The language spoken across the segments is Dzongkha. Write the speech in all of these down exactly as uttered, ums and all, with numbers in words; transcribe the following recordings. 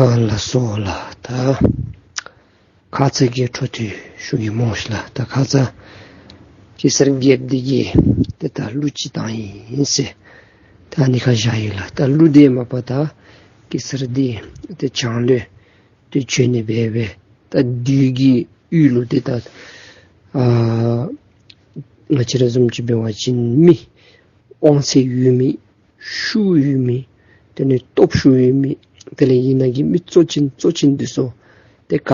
ཨ་ལགས་སོ་ལགས། ད་ཁ་ཙ་གི་འཕྲོ་མཐུད་ཞུ་གེ་སྨོ་ཤིག་ལགས། ད་ཁ་ཙ་གེ་སར་རྒྱལཔོ་འདི་གིས་ཏེ་ད་གླུ་ཅིག་བཏང་ཡི་ཟེར་ད་ཨ་ནི་ཁར་བཞག་ཡི་ལགས། ད་གླུ་འདི་མ་པ་ད་གེ་སར་འདི་ཏེ་བྱང་ལུ་ཏེ་བྱོན་ནི་སྦེ་སྦེ་ད་བདུད་ཀྱི་ཡུལ་ལུ་ཏེ་ད་ཨ་ང་བཅས་ར་བཟུམ་ཅིག་འབད་བ་ཅིན་མི་དབང་ཚད་ཡོད་མི་ཤུགས་ཡོད་མི་དེ་ལས་སྟོབས་ཤུགས་ཡོད་མི་དེ་ལས་ཡིན་ན་གི་མི་གཙོ་ཅན་གཙོ་ཅན་འདི་ཚུ་ཏེ་ག་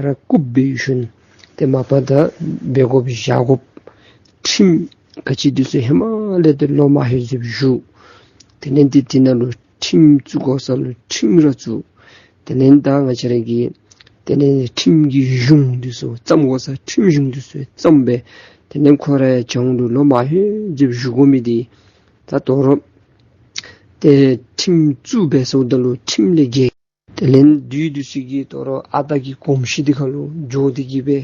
ར་བཀུག་སྦེ་ཡོད་ཞིནམ་ཏེ་མ་པ་ད་འབད་དགོཔ་བཞག་དགོཔ་ཁྲིམས་ག་ཅི་འདི་ཚུ་ཧེ་མ་ལས་ཏེ་ལོ་མ་ཧེ་ཟེབ་བཞུགས། དེ་ལས་ཏེ་དེ་ནང་ལུ་ཁྲིམས་བཙུགས་དགོ་ས་ལུ་ཁྲིམས་ར་བཙུགས། དེ་ལས་ད་ང་བཅས་ར་གི་དེ་ལས་ཁྲིམས་ཀྱི་གཞུང་འདི་ཚུ་བརྩམ་དགོ་ས་ཁྲིམས་གཞུང་འདི་ཚུ་བརྩམས་སྦེ་དེ་ལས་ཁོ་ར་བྱང་ལུ་ལོ་མ་ཧེ་ཟེབ་བཞུགས་དགོ་མི་འདི་ད་དོ་རུང་ཏེ་ཁྲིམས་བཙུགས་སྦེ་སོངམ་ད་ལུ་ཁྲིམས་ལས་འགལ། དེ་ལས་བདུད་འདི་ཚུ་གིས་དོ་རུང་ཨ་རྟག་གི་གོམས་གཤིས་འདི་ཁར་ལུ་འགྱོ་སྟེ་གི་སྦེ་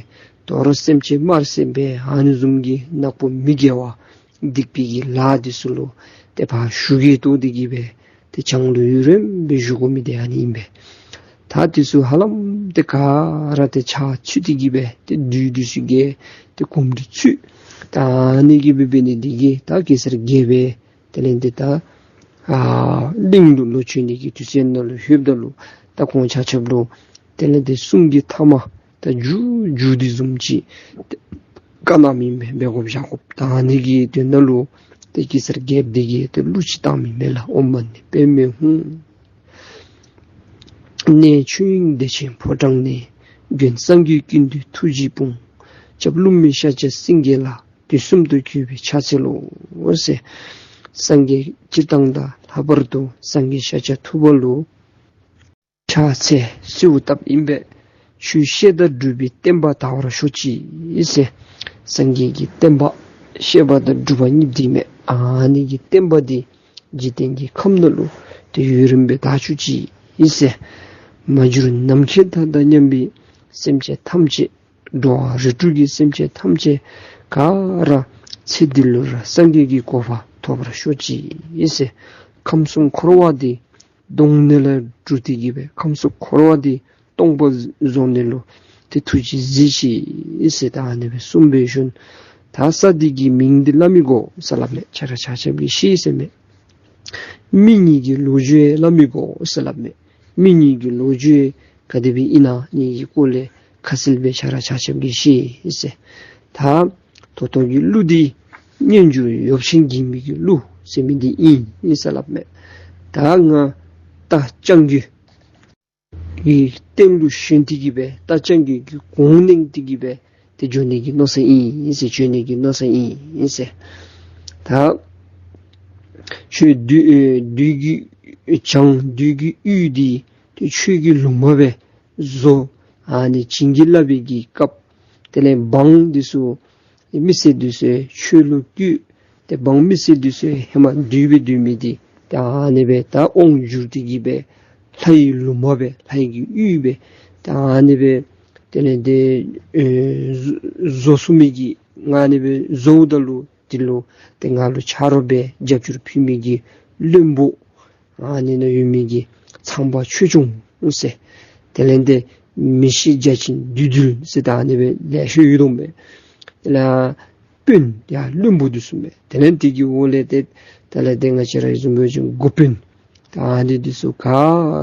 དོ་རུང་སེམས་ཅན་དམར་བསད་སྦེ་ཨ་ནི་བཟུམ་གྱི་ནག་པོ་མི་དགེ་བ་སྡིག་པའི་གི་ལཱ་འདི་ཚུ་ལུ་ཏེ་ཕར་ཞུགས་ཏེ་གི་སྦེ་ཏེ་བྱང་ལུ་ཡུན་རིངམོ་སྦེ་བཞུགས་དགོ་མི་འདི་ཨ་ནི་ཨིན་པས། ད་འདི་ཚུ་ཧ་ལམ་ཏེ་ག་ར་ཏེ་ཕྱག་ཚུད་དེ་གི་སྦེ་ཏེ་བདུད་འདི་ཚུ་གིས་ཏེ་གོམས་འདྲིས་ཚུད། ད་ཨ་ནི་གི་སྦེ་འབད་ནི་འདི་གིས་ད་གེ་སར་རྒྱལཔོ་དེ་ལས་ཏེ་ད་ཨ་གླིང་ལུ་ལོག་བྱོན་ནི་གི་དུས་ཚོད་ནང་ལུ་ལྷོདཔ་ད་ལུ་ད་ཁོང་ཆ་ཁྱབ་ལུ་དེ་ལས་ཏེ་གསུང་གི་ཐ་མ་ད་མཇུག་མཇུག་འདི་བཟུམ་ཅིག་ཏེ་བཀའ་གནངམ་ཨིན་པས། འབད་དགོཔ་བཞག་དགོཔ། ད་ཨ་ནི་གི་དོན་དག་ལུ་ཏེ་གེ་སར་རྒྱལཔོ་འདི་གིས་ཏེ་གླུ་ཅིག་བཏང་མི་མས་ལགས། ཨོཾ་མ་ཎི་པདྨེ་ཧཱུྃ། གནས་ཆོས་དབྱིངས་བདེ་ཆེན་ཕོ་བྲང་ནས། མགོན་སངས་རྒྱས་ཀུན་འདུས་ཐུགས་རྗེའི་དཔུང་། སྐྱབས་བསླུ་མེད་ཤཱཀྱ་སེང་གེ་ལ། དུས་གསུམ་དུ་གུས་པས་ཕྱག་འཚལ་ལོ་ཟེར། སངས་རྒྱས་སྤྱིར་བཏང་དང་ལྷག་པར་དུ་སངས་རྒྱས་ཤཱཀྱ་ཐུབ་པ་ལུ་ཕྱག་འཚལ་གསོལཝ་བཏབ་ཨིན་པས། ཆོས་བཤད་དང་སྒྲུབ་པའི་བསྟན་པ་དར་བར་ཤོག་ཅིག་ཟེར། སངས་རྒྱས་ཀྱི་བསྟན་པ་བཤད་པ་དང་སྒྲུབ་པ་གཉིས་འདི་མས། ཨ་ནི་གི་བསྟན་པ་འདི་འཇིག་རྟེན་གྱི་ཁམས་ནང་ལུ་ཏེ་ཡུན་རིངམོ་སྦེ་དར་བཅུག་ཅིག་ཟེར། མ་གྱུར་ནམ་མཁའི་མཐའ་དང་མཉམ་པའི་སེམས་ཅན་ཐམས་ཅད་འགྲོ་བ་རིགས་དྲུག་གི་སེམས་ཅན་ཐམས་ཅད་ག་ར་ཚེ་འདི་ལུ་ར་སངས་རྒྱས་ཀྱི་གོ་འཕང་ཐོབ་པར་ཤོག་ཅིག་ཟེར། ཁམས་གསུམ་འཁོར་བ་འདི་གདོང་ནས་ལས་སྒྲུབ་སྟེ་གི་སྦེ་ཁམས་གསུམ་འཁོར་བ་འདི་སྟོང་པ་བཟོ་ནི་ལུ་ཏེ་ཐུགས་རྗེས་གཟིགས་ཤིག་ཟེར་ད་ཨ་ནི་སྦེ་གསུངས་པའི་ཤུལ་ད་ས་འདི་གི་མིང་འདི་སླབ་མི་དགོ་ཟེར་སླབ་མས། ཁྱེད་ར་ཆ་ཁྱབ་ཀྱིས་ཤེས་ཟེར་མས། མི་གཉིས་ཀྱི་ལོ་རྒྱུས་སླབ་མི་དགོ་ཟེར་སླབ་མས། མི་གཉིས་ཀྱི་ལོ་རྒྱུས་ག་དེ་སྦེ་ཨིན་ན་ཨ་ནི་གི་སྐོར་ལས་ཁ་གསལ་སྦེ་ཁྱེད་ར་ཆ་ཁྱབ་ཀྱིས་ཤེས་ཟེར། ད་ད་ལྟོ་གི་གླུ་འདི་སྙན་བརྒྱུད་ཡོབ་ཆེན་འགྱིང་མི་གི་གླུ་ཟེར་མི་འདི་ཨིན་ཨིན་ཟེར་སླབ་མས། ད་ང་རྟ་རྐྱང་རྒོད་ཀྱི་སྟེང་ལུ་ཞོན་ཏེ་གི་སྦེ་རྟ་རྐྱང་རྒོད་ཀྱི་གོང་ནང་ཏེ་གི་སྦེ་ཏེ་འགྱོ་ནི་གི་མནོ་ས་ཨིན་ཟེར། བྱོན་ནི་གི་མནོ་ས་ཨིན་ཟེར། ད་ཆོས་བདུད་ཨེ་བདུད་ཀྱི་བྱང་བདུད་ཀྱི་ཡུལ་འདི་ཏེ་ཆོས་ཀྱི་ལུང་པ་སྦེ་བཟོ། ཨ་ནི་བྱིན་གྱིས་བརླབས་པའི་གི་སྐབས་དེ་ལས་འབངས་འདི་ཚུ་མི་སེར་འདི་ཚུ་ཆོས་ལུ་བཀོད། ཏེ་འབངས་མི་སེར་འདི་ཚུ་ཧེ་མ་བདུད་སྦེ་སྡོད་མི་འདི་ཏེ་ཨ་ནི་སྦེ་ད་དབང་བསྒྱུར་ཏེ་གི་སྦེ་ལྷ་ཡི་ལུང་པ་སྦེ་ལྷ་ཡི་གི་ཡུལ་སྦེ་ཏེ་ཨ་ནི་སྦེ་དེ་ལས་ཏེ་ཨེ་བཟོ་བཟོ་ཚུགས་མི་གི་ང་ཨ་ནི་སྦེ་བཟོཝ་ད་ལུ་འདི་ལུ་ཏེ་ང་ལུ་ཆ་རོགས་སྦེ་རྒྱབ་སྐྱོར་ཕུལ་མི་གི་བློན་པོ་ཨ་ནི་ནང་ཡོད་མི་གི་ཚངས་པ་ཆོས་སྐྱོང་ཟེར། དེ་ལས་ཏེ་མི་ཤི་བརྒྱ་བྱིན་བདུད་འདུལ་ཟེར་ད་ཨ་ནི་སྦེ་ལེ་ཤ་ཡོད་དོ་མས། དེ་ལས་དཔོན་ཡང་བློན་པོ་འདི་ཚུ་མས། དེ་ལས་འདི་གི་འོག་ལས་ཏེ་དེ་ལས་ཏེ་ང་བཅས་ར་བཟུམ་སྦེ་འགོ་དཔོན་ད་ཨ་ནི་འདི་ཚུ་ག་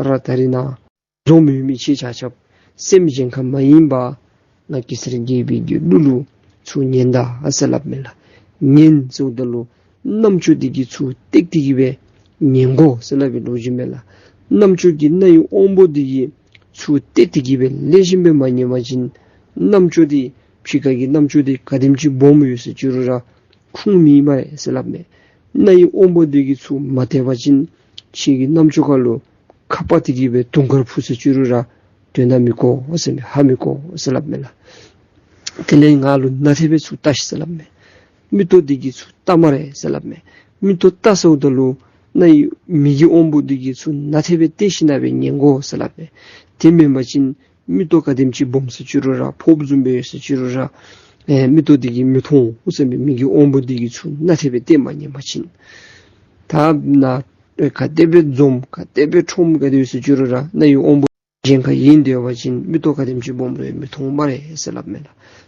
ར་ད་རིས་ནཱ་འཛོམས་ཡོད་མི་ཁྱེད་ཆ་ཁྱབ་སེམས་གཞན་ཁར་མ་ཡེངས་པར་ང་གེ་སར་རྒྱལ་པོའི་གི་གླུ་ལུ་ཚུར་ཉན་ད་ཟེར་སླབ་མས་ལགས། ཉན་ཟེརཝ་ད་ལུ་རྣམ་ཅོ་འདི་གིས་ཚུར་བཏེགས་ཏེ་གི་སྦེ་ཉན་དགོ་ཟེར་སླབ་པའི་ལོ་རྒྱུས་མས་ལགས། རྣམ་ཅོ་གི་རྣ་ཡི་དབང་པོ་འདི་གིས་ཚུར་བཏེགས་ཏེ་གི་སྦེ་ལེགས་ཤོམ་སྦེ་མ་ཉན་པ་ཅིན་རྣམ་ཅོ་འདི་ཕྱི་ཁ་གི་རྣམ་ཅོ་འདི་ག་དེམ་ཅིག་སྦོམ་ཡོད་ཟེར་ཅི་རུང་ར་ཁུངས་མེད་སྨ་རེ་ཟེར་སླབ་མས། རྣ་ཡི་དབང་པོ་འདི་གིས་ཚུར་མ་བཏེགས་པ་ཅིན་ཕྱི་གི་རྣམ་ཅོ་ཁར་ལུ་ཁ་པར་འདི་གིས་སྦེ་དུང་དཀར་ཕུ་ཟེར་ཅི་རུང་ར་དོན་དག་མི་གོ་ཟེར་མས། ཧ་མི་གོ་ཟེར་སླབ་མས་ལགས། དེ་ལས་ང་ལུ་སྣ་ཐེག་སྦེ་ཚུར་བལྟ་ཤིག་ཟེར་སླབ་མས། མིག་ཏོ་འདི་གིས་ཚུར་བལྟ་སྨ་རེ་ཟེར་སླབ་མས། མིག་ཏོ་བལྟ་ཟེརཝ་ད་ལུ་རྣ་ཡི་མིག་གི་དབང་པོ་འདི་གིས་ཚུར་སྣ་ཐེག་སྦེ་བལྟ་ཞིནམ་སྦེ་ཉན་དགོ་ཟེར་སླབ་མས། དེ་མེན་པ་ཅིན་མིག་ཏོ་ག་དེམ་ཅིག་སྦོམ་ཟེར་ཅི་རུང་ར་ཕོརཔ་བཟུམ་སྦེ་ཡོད་ཟེར་ཅི་རུང་ར་ཨེ་མིག་ཏོ་འདི་གིས་མི་མཐོང་ཟེར་མས། མིག་གི་དབང་པོ་འདི་གིས་ཚུར་སྣ་ཐེག་སྦེ་བལྟ་མ་ཉན་པ་ཅིན། ད་ན་ག་དེ་སྦེ་འཛོམས་ག་དེ་སྦེ་ཁྲོམ་ག་དེ་ཡོད་ཟེར་ཅི་རུང་ར་རྣ་ཡི་དབང་པོ་ གཞན་ཁ་ཡེངས་སྡོད་པ་ཅིན་མིག་ཏོ་ག་དེམ་ཅིག་སྦོམ་རུང་མི་མཐོང་སྨ་རེ་ཟེར་སླབ་མས་ལགས།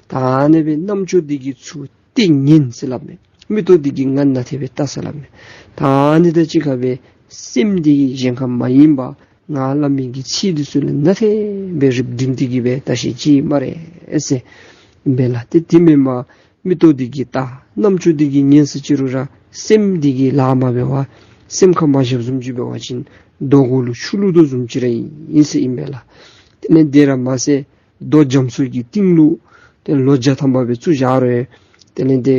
ད་ཨ་ནི་སྦེ་རྣམ་ཅོ་འདི་གིས་ཚུར་ལྟས་ངན་ཟེར་སླབ་མས། མིག་ཏོ་འདི་གིས་ང་ན་དེ་སྦེ་བལྟ་ཟེར་སླབ་མས། ད་ཨ་ནི་དང་གཅིག་ཁར་སྦེ་སེམས་འདི་གིས་གཞན་ཁ་མ་ཡེངས་པར་ང་སླབ་མི་གི་ཚིག་འདི་ཚུ་ལུ་ན་དེ་སྦེ་རིགཔ་བསྒྲིམས་ཏེ་གི་སྦེ་བརྟག་ཞིབ་ཅིག་སྨ་རེ་ཟེར་ཨིན་པས་ལགས། ཏེ་དེ་མེན་པར་མིག་ཏོ་འདི་གིས་བལྟ། རྣམ་ཅོ་འདི་གིས་ཉན་ཟེར་ཅི་རུང་ར་སེམས་འདི་གིས་ལཱ་མ་འབད་བར་སེམས་ཁར་མ་བཞགཔ་བཟུམ་ཅིག་འབད་བ་ཅིན་རྡོ་གུ་ལུ་ཆུ་བླུགས་དོ་བཟུམ་ཅིག་ར་ཨིན་ཟེར་ཨིན་པས་ལགས། དེ་ལས་དེ་ར་མ་ཚད་རྡོ་རྒྱ་མཚོ་གི་གཏིང་ལུ་ཏེ་ལོ་བརྒྱ་ཐམ་པ་སྦེ་བཙུགས་བཞག་རུང་དེ་ལས་ཏེ་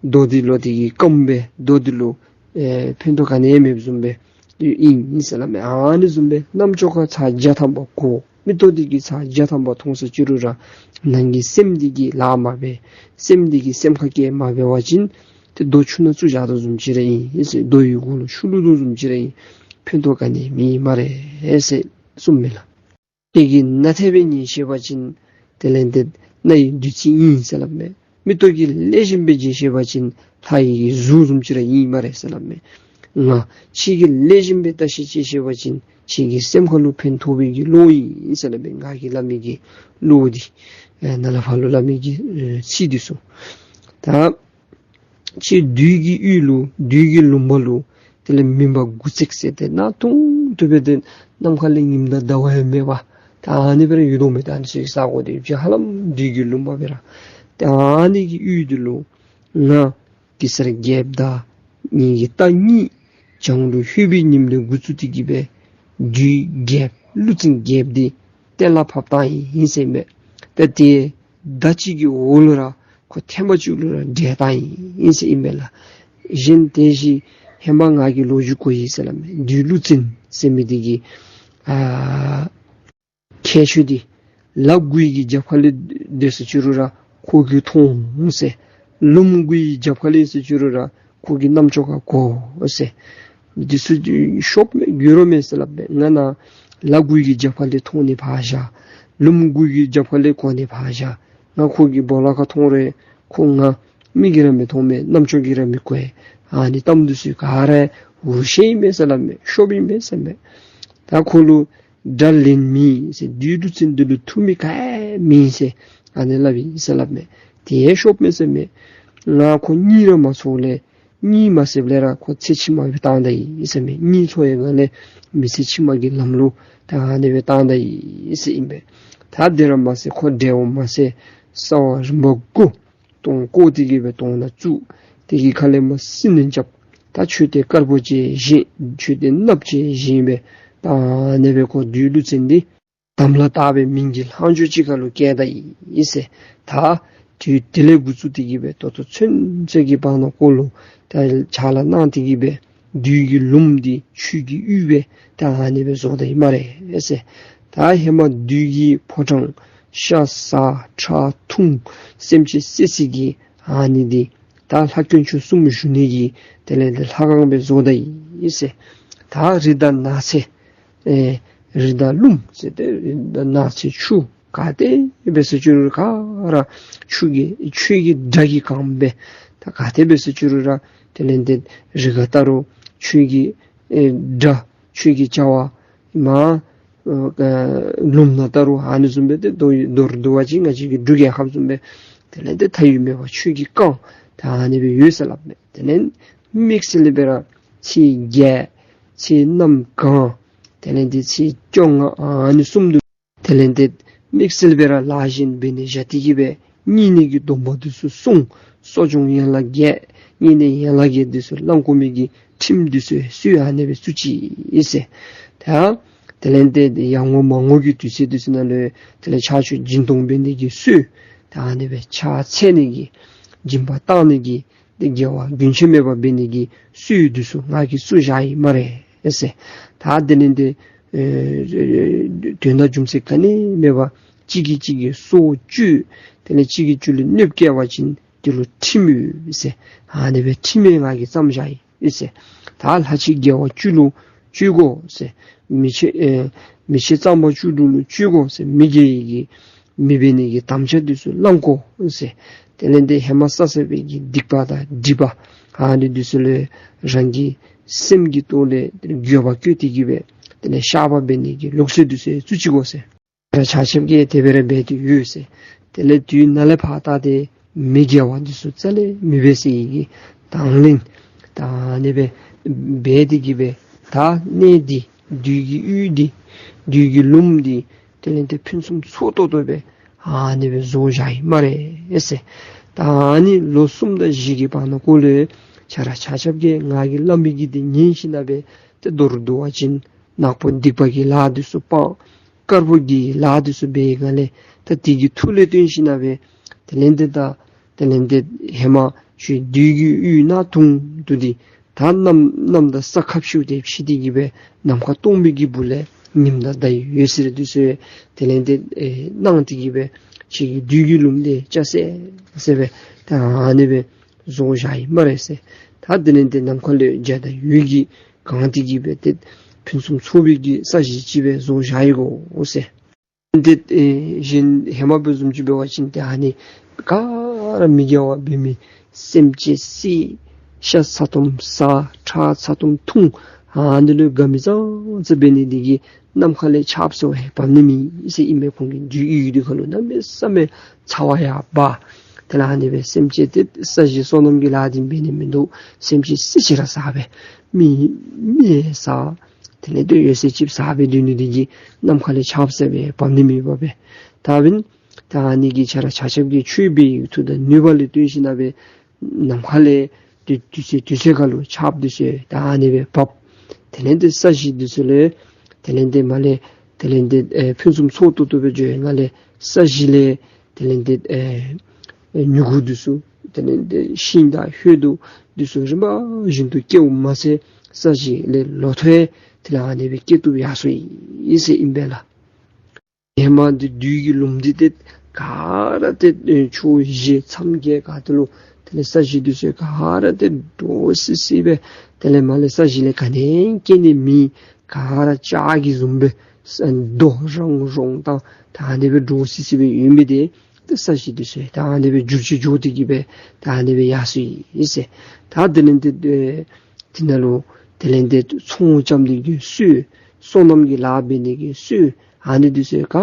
རྡོ་འདི་ལུ་དེ་གིས་སྐམ་སྦེ་རྡོ་འདི་ལུ་ཨེ་ཕན་ཐོགས་ག་ནི་ཡང་མེདཔ་བཟུམ་སྦེ་ཨིན་ཟེར་སླབ་མས། ཨ་ནི་བཟུམ་སྦེ་རྣམ་ཅོ་ཁར་ཚར་བརྒྱ་ཐམ་པ་གོ། མིག་ཏོ་འདི་གིས་ཚར་བརྒྱ་ཐམ་པ་མཐོང་ཟེར་ཅི་རུང་ར་ནང་གི་སེམས་འདི་གིས་ལཱ་མ་འབད། སེམས་འདི་གིས་སེམས་ཁར་བཀལ་མ་འབད་བ་ཅིན་ཏེ་རྡོ་ཆུ་ནང་བཙུགས་བཞག་དོ་བཟུམ་ཅིག་ར་ཨིན་ཟེར། རྡོ་ཡི་གུ་ལུ་ཆུ་བླུགས་དོ་བཟུམ་ཅིག་ར་ཨིན། ཕན་ཐོགས་ག་ནི་མེད་སྨ་རེ་ཟེར་གསུངས་མས་ལགས། ཁྱོད་ཀྱིས་ན་དེ་སྦེ་ཉན་ཤེས་པ་ཅིན་དེ་ལས་ཏེ་རྣ་ཡི་བདུད་རྩི་ཨིན་ཟེར་སླབ་མས། མིག་ཏོ་གིས་ལེགས་ཤོམ་སྦེ་མཇལ་ཤེས་པ་ཅིན་ལྷ་ཡི་གི་གཟུགས་བཟུམ་ཅིག་ར་ཨིན་སྨ་རེ་ཟེར་སླབ་མས། ང་ཁྱོད་ཀྱིས་ལེགས་ཤོམ་སྦེ་བརྟག་ཞིབ་དཔྱད་ཤེས་པ་ཅིན་ཁྱོད་ཀྱི་སེམས་ཁ་ལུ་ཕན་ཐོགས་པའི་གི་བློ་ཨིན་ཟེར་སླབ་མས། ང་གིས་སླབ་མི་གི་བློ་འདི་ཨེ་ནཱ་ལས་ཕར་ལུ་སླབ་མི་གི་ཨེ་ཚིག་འདི་ཚུ། ད་ཁྱོད་བདུད་ཀྱི་ཡུལ་ལུ་བདུད་ཀྱི་ལུང་པ་ལུ་དེ་ལས་མུན་པ་དགུ་བརྩེགས་ཟེར་ཏེ་གནག་དུང་དུ་སྦེ་ཏེ་ནམ་མཁའ་ལས་ཉིམ་དང་ཟླ་བ་ཡང་མེད་པར་ད་ཨ་ནི་སྦེ་ར་ཡོད་དོ་མས། ད་ཨ་ནི་ཚུ་གི་ས་གོ་འདི་ཧ་ལམ་བདུད་ཀྱི་ལུང་པ་སྦེ་ར། ད་ཨ་ནི་གི་ཡུལ་འདི་ལུ་ང་གེ་སར་རྒྱལཔོ་དང་ངེ་གི་རྟ་གཉིས་བྱང་དུ་ལྷོད་པའི་ཉིནམ་ལས་འགོ་བཙུགས་ཏེ་གི་སྦེ་བདུད་རྒྱལཔོ་ཀླུ་བཙན་རྒྱལཔོ་འདི་གཏན་ལ་ཕབ་བཏང་ཡི་ཟེར་མས། ད་དེ་ཟླ་གཅིག་གི་འོག་ལུ་ར་ཁོ་ཐེངས་མ་གཅིག་ལུ་ར་བསྒྲལ་བཏང་ཡི་ཟེར་ཨིན་པས་ལགས། གཞན་དེ་བཞིན་ཧེ་མ་ང་གིས་ལོ་རྒྱུས་གོ་ཡི་ཟེར་སླབ་མས། བདུད་ཀླུ་བཙན་ཟེར་མི་འདི་གིས་ཨ་ཁྱད་ཆོས་འདི་ལ་དགུ་ཡི་གི་རྒྱབ་ཁ་ལས་སྡོད་ཟེར་ཅི་རུང་ར་ཁོ་གིས་མཐོང་ཟེར། ལུངམ་དགུ་ཡི་རྒྱབ་ཁ་ལས་ཟེར་ཅི་རུང་ར་ཁོ་གིས་རྣམ་ཅོ་ཁར་གོ་ཟེར། འདི་ཚུ་ཤོབ་མས་འགྱུར་རོ་མས་ཟེར་སླབ་མས། ང་ནཱ་ལ་དགུ་ཡི་གི་རྒྱབ་ཁ་ལས་མཐོང་ནི་ཕར་བཞག། ལུངམ་དགུ་ཡི་གི་རྒྱབ་ཁ་ལས་གོ་ནི་ཕར་བཞག། ང་ཁོ་གི་སྦོ་ལོགས་ཁར་མཐོང་རུང་ཁོ་ང་མིག་གིས་ར་མི་མཐོང་མས། རྣམ་ཅོ་གིས་ར་མི་གོ་བས། ཨ་ནི་གཏམ་འདི་ཚུ་ག་ར་འུར་བཤད་ཨིན་མས་ཟེར་སླབ་མས། ཤོབ་ཨིན་མས་ཟེར་མས། ད་ཁོ་ལུ་དགྲ་ལན་མེད་ཟེར། བདུད་ཀླུ་བཙན་འདི་ལུ་ཐུབ་མི་ག་ཡང་མེད་ཟེར་ཨ་ནི་སླབ་ཨིན་ཟེར་སླབ་མས། དེ་ཡང་ཤོབ་མས་ཟེར་མས། ང་ཁོ་གཉིད་ར་མ་ཚོར་ལས་གཉིད་མ་སདཔ་ལས་ར་ཁོ་ཚེ་ཕྱི་མ་སྦེ་བཏང་ད་ཡི་ཟེར་མས། གཉིད་ཚོར་བའི་སྒང་ལས་མི་ཚེ་ཕྱི་མ་གི་ལམ་ལུ་ད་ཨ་ནི་སྦེ་བཏང་ད་ཡི་ཟེར་ཨིན་པས། ད་དེ་ར་མ་ཚད་ཁོ་བསྒྲལ་བ་མ་ཚད་ས་བོན་རིམ་པ་དགུ་དོང་བརྐོ་སྟེ་གི་སྦེ་དོང་ནང་བཙུགས། དེ་གི་ཁ་ལས་མར་སྲི་མནན་རྐྱབ། ད་མཆོད་རྟེན་དཀར་པོ་ཅིག་བཞེངས། མཆོད་རྟེན་གནགཔོ་ཅིག་བཞེངས་སྦེ་ད་ཨ་ནི་སྦེ་ཁོ་བདུད་ཀླུ་བཙན་འདི་དམ་ལ་བཏགས་པའི་མིང་གི་ལྷག་མཇུག་ཅིག་ཁར་ལུ་བསྐྱལ་ད་ཡི་ཟེར། ད་དུས་དེ་ལས་འགོ་བཙུགས་ཏེ་གི་སྦེ་ད་ལྟོ་ཚུན་ཚོད་ཀྱི་བར་ན་ཁོ་ལུ་ད་ཕྱག་ལཱ་གནང་སྟེ་གི་སྦེ་བདུད་ཀྱི་ལུངམ་འདི་ཆོས་ཀྱི་ཡུལ་སྦེ་ད་ཨ་ནི་སྦེ་བཟོ་ད་ཡི་སྨ་རེ་ཟེར། ད་ཧེ་མ་བདུད་ཀྱི་ཕོ་བྲང་ཤ་ཟ་ཁྲག་འཐུང་སེམས་ཅན་བསད་བསད་ཀྱི་ཨ་ནི་འདི་ད་ལྷ་དཀོན་མཆོག་གསུམ་བཞུགས་ནི་གི་དེ་ལས་ཏེ་ལྷ་ཁང་སྦེ་བཟོ་ད་ཡི་ཟེར། ད་རི་དང་ནགས་ཚལ་ཨེ་རི་དང་ལུངམ་ཟེར་ཏེ་རི་དང་ནགས་ཚལ་ཆུ་ག་ཏེ་འབད་ཟེར་ཅི་རུང་ག་ར་ཆུ་གི་ཆོས་ཀྱི་སྒྲ་གིས་གང་སྦེ་ད་ག་ཏེ་འབད་ཟེར་ཅི་རུང་ར་དེ་ལས་ཏེ་རི་ཁར་བལྟ་རུང་ཆོས་ཀྱི་ཨེ་སྒྲ་ཆོས་ཀྱི་བྱ་བ་མར་ཨ་ལུངམ་ནང་བལྟ་རུང་ཨ་ནི་བཟུམ་སྦེ་ཏེ་མདོར་མདོར་བསྡུ་བ་ཅིན་ང་བཅས་ཀྱི་འབྲུག་རྒྱལ་ཁབ་བཟུམ་སྦེ་དེ་ལས་ཏེ་མཐའ་དབུས་མེད་པར་ཆོས་ཀྱིས་གང་ད་ཨ་ནི་སྦེ་ཡོད་ཟེར་སླབ་མས། དེ་ལས་དམིགས་བསལ་སྦེ་ར་ཚེས་བརྒྱད་ཚེས་གནམ་གང་དེ་ལས་ཏེ་ཚེས་བཅོ་ལྔ་ཨ་ནི་གསུམ་དུ་དེ་ལས་ཏེ་དམིགས་བསལ་སྦེ་ར་ལཱ་གཞན་འབད་ནི་བཞག་སྟེ་གི་སྦེ་བསྙེན་གནས་ཀྱི་སྡོམ་པ་འདི་ཚུ་བསྲུང་། གསོ་སྦྱོང་ཡན་ལག་བརྒྱད་བསྙེན་གནས་ཡན་ལག་བརྒྱད་འདི་ཚུ་བླང་དགོ་མི་གི་ཁྲིམས་འདི་ཚུ་སྲོལ་ཨ་ནི་སྦེ་བཙུགས་ཅི་ཨིན་ཟེར། ད་དེ་ལས་ཏེ་ཡར་ངོ་མར་ངོ་གི་དུས་ཚོད་འདི་ཚུ་ནང་ལུ་དེ་ལས་ཕྱག་མཆོད་སྦྱིན་གཏོང་འབད་ནི་གི་སྲོལ་ད་ཨ་ནི་སྦེ་ཕྱག་འཚལ་ནི་གི་སྦྱིན་པ་བཏང་ནི་གི་ཏེ་དགེ་བ་རྒྱུན་ཆད་མེད་པར་འབད་ནི་གི་སྲོལ་འདི་ཚུ་ང་གིས་བཙུགས་བཞག་ཡི་སྨ་རེ་ཟེར། ད་དེ་ལས་ཏེ་ཨེ་དོན་དག་རྒྱུ་མཚན་ག་ནི་མེད་པར་གཅིག་གིས་གཅིག་གི་སྲོག་གཅོད། དེ་ལས་གཅིག་གིས་གཅིག་ལུ་གནོདཔ་བཀལ་བ་ཅིན་དེ་ལུ་ཁྲིམས་ཡོད་ཟེར། ཨ་ནི་སྦེ་ཁྲིམས་ཡང་ང་གིས་བརྩམས་བཞག་ཡི་ཟེར། ད་ལྷ་ཕྱི་རྒྱལ་བ་བཅུ་ལུ་བཅོལ་དགོ་ཟེར། མི་ཕྱི་ཨེ་མི་ཕྱི་གཙང་པ་བཅུ་དྲུག་ལུ་བཅོལ་དགོ་ཟེར། མི་དགེ་བའི་གི་མི་འབད་ནི་གི་དམ་བཅའ་འདི་ཚུ་བླང་དགོ་ཟེར། དེ་ལས་ཏེ་ཧེ་མ་བསགས་བསགས་པའི་གི་སྡིག་པ་དང་སྒྲིབ་པ་ཨ་ནི་འདི་ཚུ་ལུ་རང་གི་སེམས་ཀྱི་ཐོག་ལས་འགྱོད་པ་བསྐྱེད་དེ་གི་སྦེ་ དེ་ལས་བཤགས་པ་འབད་ནི་གི་ལུགས་སྲོལ་འདི་ཚུ་བཙུགས་ཅི་གོ་ཟེར། ཆ་ཁྱབ་ཀྱིས་དེ་སྦེ་ར་འབད་དེ་ཡོད་ཟེར། དེ་ལས་དུས་ནཱ་ལས་ཕར་ད་ཏེ་མི་དགེ་བ་འདི་ཚུ་རྩ་ལས་མི་འབད་ཟེར་ཡི་གི་དང་ལེན་ད་ཨ་ནི་སྦེ་འབད་དེ་གི་སྦེ་ད་གནས་འདི་བདུད་ཀྱི་ཡུལ་འདི་བདུད་ཀྱི་ལུངམ་འདི་དེ་ལས་ཏེ་ཕུན་སུམ་ཚོགས་ཏོག་ཏོ་སྦེ་ཨ་ནི་སྦེ་བཟོ་བཞག་ཡི་སྨ་རེ་ཟེར། ད་ཨ་ནི་ལོ་གསུམ་དང་བཞི་གི་བར་ན་གུ་ལུ་ཁྱེད་ར་ཆ་ཁྱབ་ཀྱིས་ང་གིས་སླབ་མི་གི་འདི་ཉན་ཞིནམ་ལས་སྦེ་ཏེ་མདོར་བསྡུ་བ་ཅིན་ནག་པོ་སྡིག་པ་གི་ལཱ་འདི་ཚུ་སྤང་། དཀར་པོ་གི་ལཱ་འདི་ཚུ་འབད་ཡི་ག་ལས་ད་དེ་གི་མཐུ་ལས་བརྟེན་ཞིནམ་ལས་སྦེ་དེ་ལས་ཏེ་ད་དེ་ལས་ཏེ་ཧེ་མ་ཁྱོད་བདུད་ཀྱི་ཡུལ་ནང་དུང་དུ་འདི་ད་གནམ་གནམ་དང་ས་ཁ་བཤུབས་ཏེ་ཕྱེ་སྟེ་གི་སྦེ་ནམ་མཁའ་སྟོང་པའི་གི་སྦུག་ལས་ཉིམ་དང་ཟླ་འོད་ཟེར་འདི་ཚུ་དེ་ལས་ཏེ་ཨེ་སྣང་སྟེ་གི་སྦེ་ཁྱོད་ཀྱི་བདུད་ཀྱི་ལུངམ་འདི་ཅ་ཟེར་ཟེར་སྦེ་ད་ཨ་ནི་སྦེ་བཟོ་བཞག་ཡི་སྨ་རེ་ཟེར། ད་དེ་ལས་ཏེ་ནམ་མཁའ་ལས་འཇའ་དང་འོད་ཀྱིས་གང་སྟེ་གི་སྦེ་ཏེ་ཕུན་སུམ་ཚོགས་པའི་གི་ས་གཞི་ཅིག་སྦེ་བཟོ་བཞག་ཡི་གོ་ཟེར། ཏེ་ཨེ་གཞན་ཧེ་མ་བཟུམ་ཅིག་འབད་བ་ཅིན་ཏེ་ཨ་ནི་ག་ར་མི་དགེ་བ་འབད་མི་སེམས་ཅན་བསད། ཤ་ཚ་ཏོམ་ཟ། ཁྲག་ཚ་ཏོམ་འཐུང་། ཨ་ནི་ལུ་དགའ་མི་ཙང་ཙ་འབད་ནི་འདི་གིས་ནམ་མཁའ་ལས་ཆརཔ་ཟེར་བ་ཡང་བབས་ནི་མེད་ཟེར་ཨིན་མས། ཁོང་གི་བདུད་ཡུལ་འདི་ཁ་ལུ་གནམ་མེད་ས་མེད་ཚ་བ་ཡང་འབབ། དེ་ལས་ཨ་ནི་སྦེ་སེམས་ཅན་ཏེ་ས་གཞི་སོ་ནམ་གྱི་ལཱ་འདི་འབད་ནི་མིན་འདུག། སེམས་ཅན་བསད་ཅི་ར་ཟ་སྦེ་མི་མི་ཡང་ཟ། དེ་ལས་ཏེ་ཡོད་ཚད་ཅིག་ཟ་སྦེ་སྡོད་ནི་འདི་གིས་ནམ་མཁའ་ལས་ཆརཔ་ཟེར་བ་ཡང་བབས་ནི་མེདཔ་སྦེ། ད་འབདན་ད་ཨ་ནི་གི་ཁྱེད་ར་ཆ་ཁྱབ་ཀྱི་ཆོས་འབད་བའི་མཐུ་དང་ནུས་པ་ལས་བརྟེན་ཞིནམ་ལས་སྦེ་ནམ་མཁའ་ལས་དུས་དུས་ཚོད་དུས་ཚོད་ཁ་ལུ་ཆརཔ་འདི་ཚུ་ད་ཨ་ནི་སྦེ་འབབ། དེ་ལས་ཏེ་ས་གཞི་འདི་ཚུ་ལས་དེ་ལས་ཏེ་མར་ལས་དེ་ལས་ཏེ་ཨེ་ཕུན་སུམ་ཚོགས་ཏོག་ཏོ་སྦེ་འགྱོ་ཡི་ག་ལས་ས་གཞི་ལས་དེ་ལས་ཏེ་ཨེ་མྱུ་གུ་འདི་ཚུ་དེ་ལས་ཏེ་ཤིང་དང་ཧོད་དུ་འདི་ཚུ་རིམ་པ་བཞིན་དུ་སྐྱེཝ་མ་ཚད་ས་གཞི་ལས་ལོ་ཐོག་ཡང་དེ་ལས་ཨ་ནི་སྦེ་སྐྱེ་བཏུབ་ཡར་སོ་ཡི་ཟེར་ཨིན་པས་ལགས། ཧེ་མ་འདི་བདུད་ཀྱི་ལུངམ་འདི་ཏེ་ག་ར་ཏེ་ཨེ་ཕྱོགས་བཞི་མཚམས་བརྒྱད་ག་ཏེ་ལུ་དེ་ལས་ས་གཞི་འདི་ཚུ་ག་ར་ཏེ་འདྲོག་སི་སི་སྦེ་དེ་ལས་མར་ལས་ས་གཞི་ལས་ག་ནི་སྐྱེ་ནི་མེད། ག་ར་ལྕགས་ཀྱི་བཟུམ་སྦེ་ས་རྡོ་རང་རོང་དང་ད་ཨ་ནི་སྦེ་འདྲོག་སི་སི་སྦེ་ཡོད་མི་འདི་ཏེ་ས་གཞི་འདི་ཚུ་ད་ཨ་ནི་སྦེ་འགྱུར་བཅོས་འགྱོ་སྟེ་གི་སྦེ་ད་ཨ་ནི་སྦེ་ཡར་སོ་ཡི་ཟེར། ད་དེ་ལས་ཏེ་ཨེ་དེ་ནང་ལུ་དེ་ལས་ཏེ་ཚོང་རྐྱབ་ནི་གི་སྲོལ་སོ་ནམ་གྱི་ལཱ་འབད་ནི་གི་སྲོལ་ཨ་ནི་འདི་ཚུ་ག་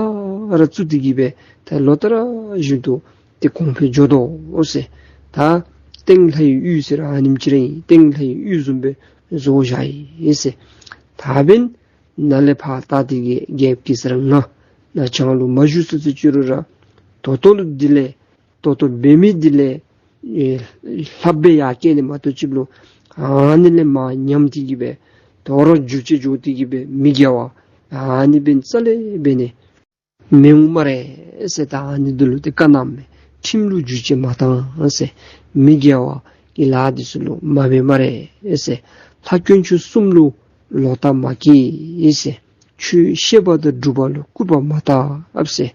ར་བཙུགས་ཏེ་གི་སྦེ་ད་ལོ་ལྟར་བཞིན་དུ་ཏེ་གོང་འཕེལ་འགྱོ་དོ་ཟེར། ད་སྟེང་ལྷའི་ཡུལ་ཟེར་ཨ་ནེམ་ཅིག་ར་ཨིན། སྟེང་ལྷའི་ཡུལ་བཟུམ་སྦེ་བཟོ་བཞག་ཡི་ཟེར། ད་འབདན་ནཱ་ལས་ཕར་ད་འདི་གི་རྒྱལཔོ་གེ་སར་ང་ནཱ་བྱང་ལུ་མ་བཞུགས་ས་ཅི་རུང་ར་ད་ལྟོ་ལུ་འདི་ལས་ད་ལྟོ་འབད་མི་འདི་ལས་ཨེ་ལྷགཔ་སྦེ་ཡར་སྐྱེ་ནི་མ་གཏོགས་ཅིག་ལུ་ཨ་ནི་ལས་མར་ཉམས་ཏེ་གི་སྦེ་དོ་རུང་འགྱུར་བཅོས་འགྱོ་སྟེ་གི་སྦེ་མི་དགེ་བ་ཨ་ནི་འབད་རྩ་ལས་འབད་ནི་མི་འོང་སྨ་རེ་ཟེར། ད་ཨ་ནི་འདི་ལུ་ཏེ་བཀའ་གནངམ་མས། ཁྲིམས་ལུ་འགྱུར་བཅོས་མ་བཏང་ཟེར། མི་དགེ་བ་གི་ལཱ་འདི་ཚུ་ལུ་མ་འབད་སྨ་རེ་ཟེར། ལྷ་དཀོན་མཆོག་གསུམ་ལུ་ལོག་ལྟ་མ་བསྐྱེད་ཟེར། ཆོས་བཤད་པ་དང་སྒྲུབ་པ་ལུ་སྐུར་པ་མ་བཏབ་ཟེར།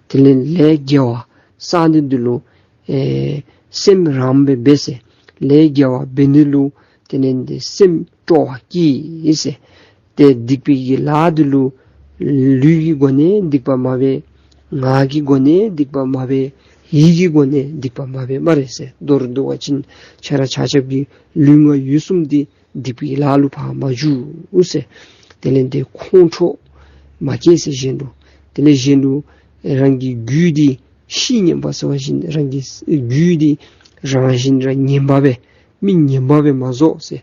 དེ་ལས་ལས་དགེ་བ་བསགས་ནི་འདི་ལུ་ཨེ་སེམས་རངས་སྦེ་འབད་ཟེར། ལས་དགེ་བ་འབད་ནི་ལུ་དེ་ལས་ཏེ་སེམས་སྤྲོ་བ་བསྐྱེད་ཟེར། ཏེ་སྡིག་པའི་གི་ལཱ་འདི་ལུ་ལུས་ཀྱི་སྒོ་ནས་སྡིག་པ་མ་འབད། ངག་གི་སྒོ་ནས་སྡིག་པ་མ་འབད། ཡིད་ཀྱི་སྒོ་ནས་སྡིག་པ་མ་འབད་སྨ་རེ་ཟེར། མདོར་བསྡུ་བ་ཅིན་ཁྱེད་ར་ཆ་ཁྱབ་ཀྱི་ལུས་ངག་ཡིད་གསུམ་འདི་སྡིག་པའི་ལཱ་ལུ་ཕར་མ་འཇུག་ཟེར། དེ་ལས་ཏེ་ཁོང་ཁྲོ་མ་སྐྱེ་ཟེར་གཞན་ལུ། དེ་ལས་གཞན་ལུ་རང་གི་རྒྱུད་འདི་བཤེས་གཉེན་པ་ཟེར་བ་བཞིན་རང་གི་རྒྱུད་འདི་རང་བཞིན་ར་ངན་པ་སྦེ་མི་ངན་པ་སྦེ་མ་བཟོ་ཟེར།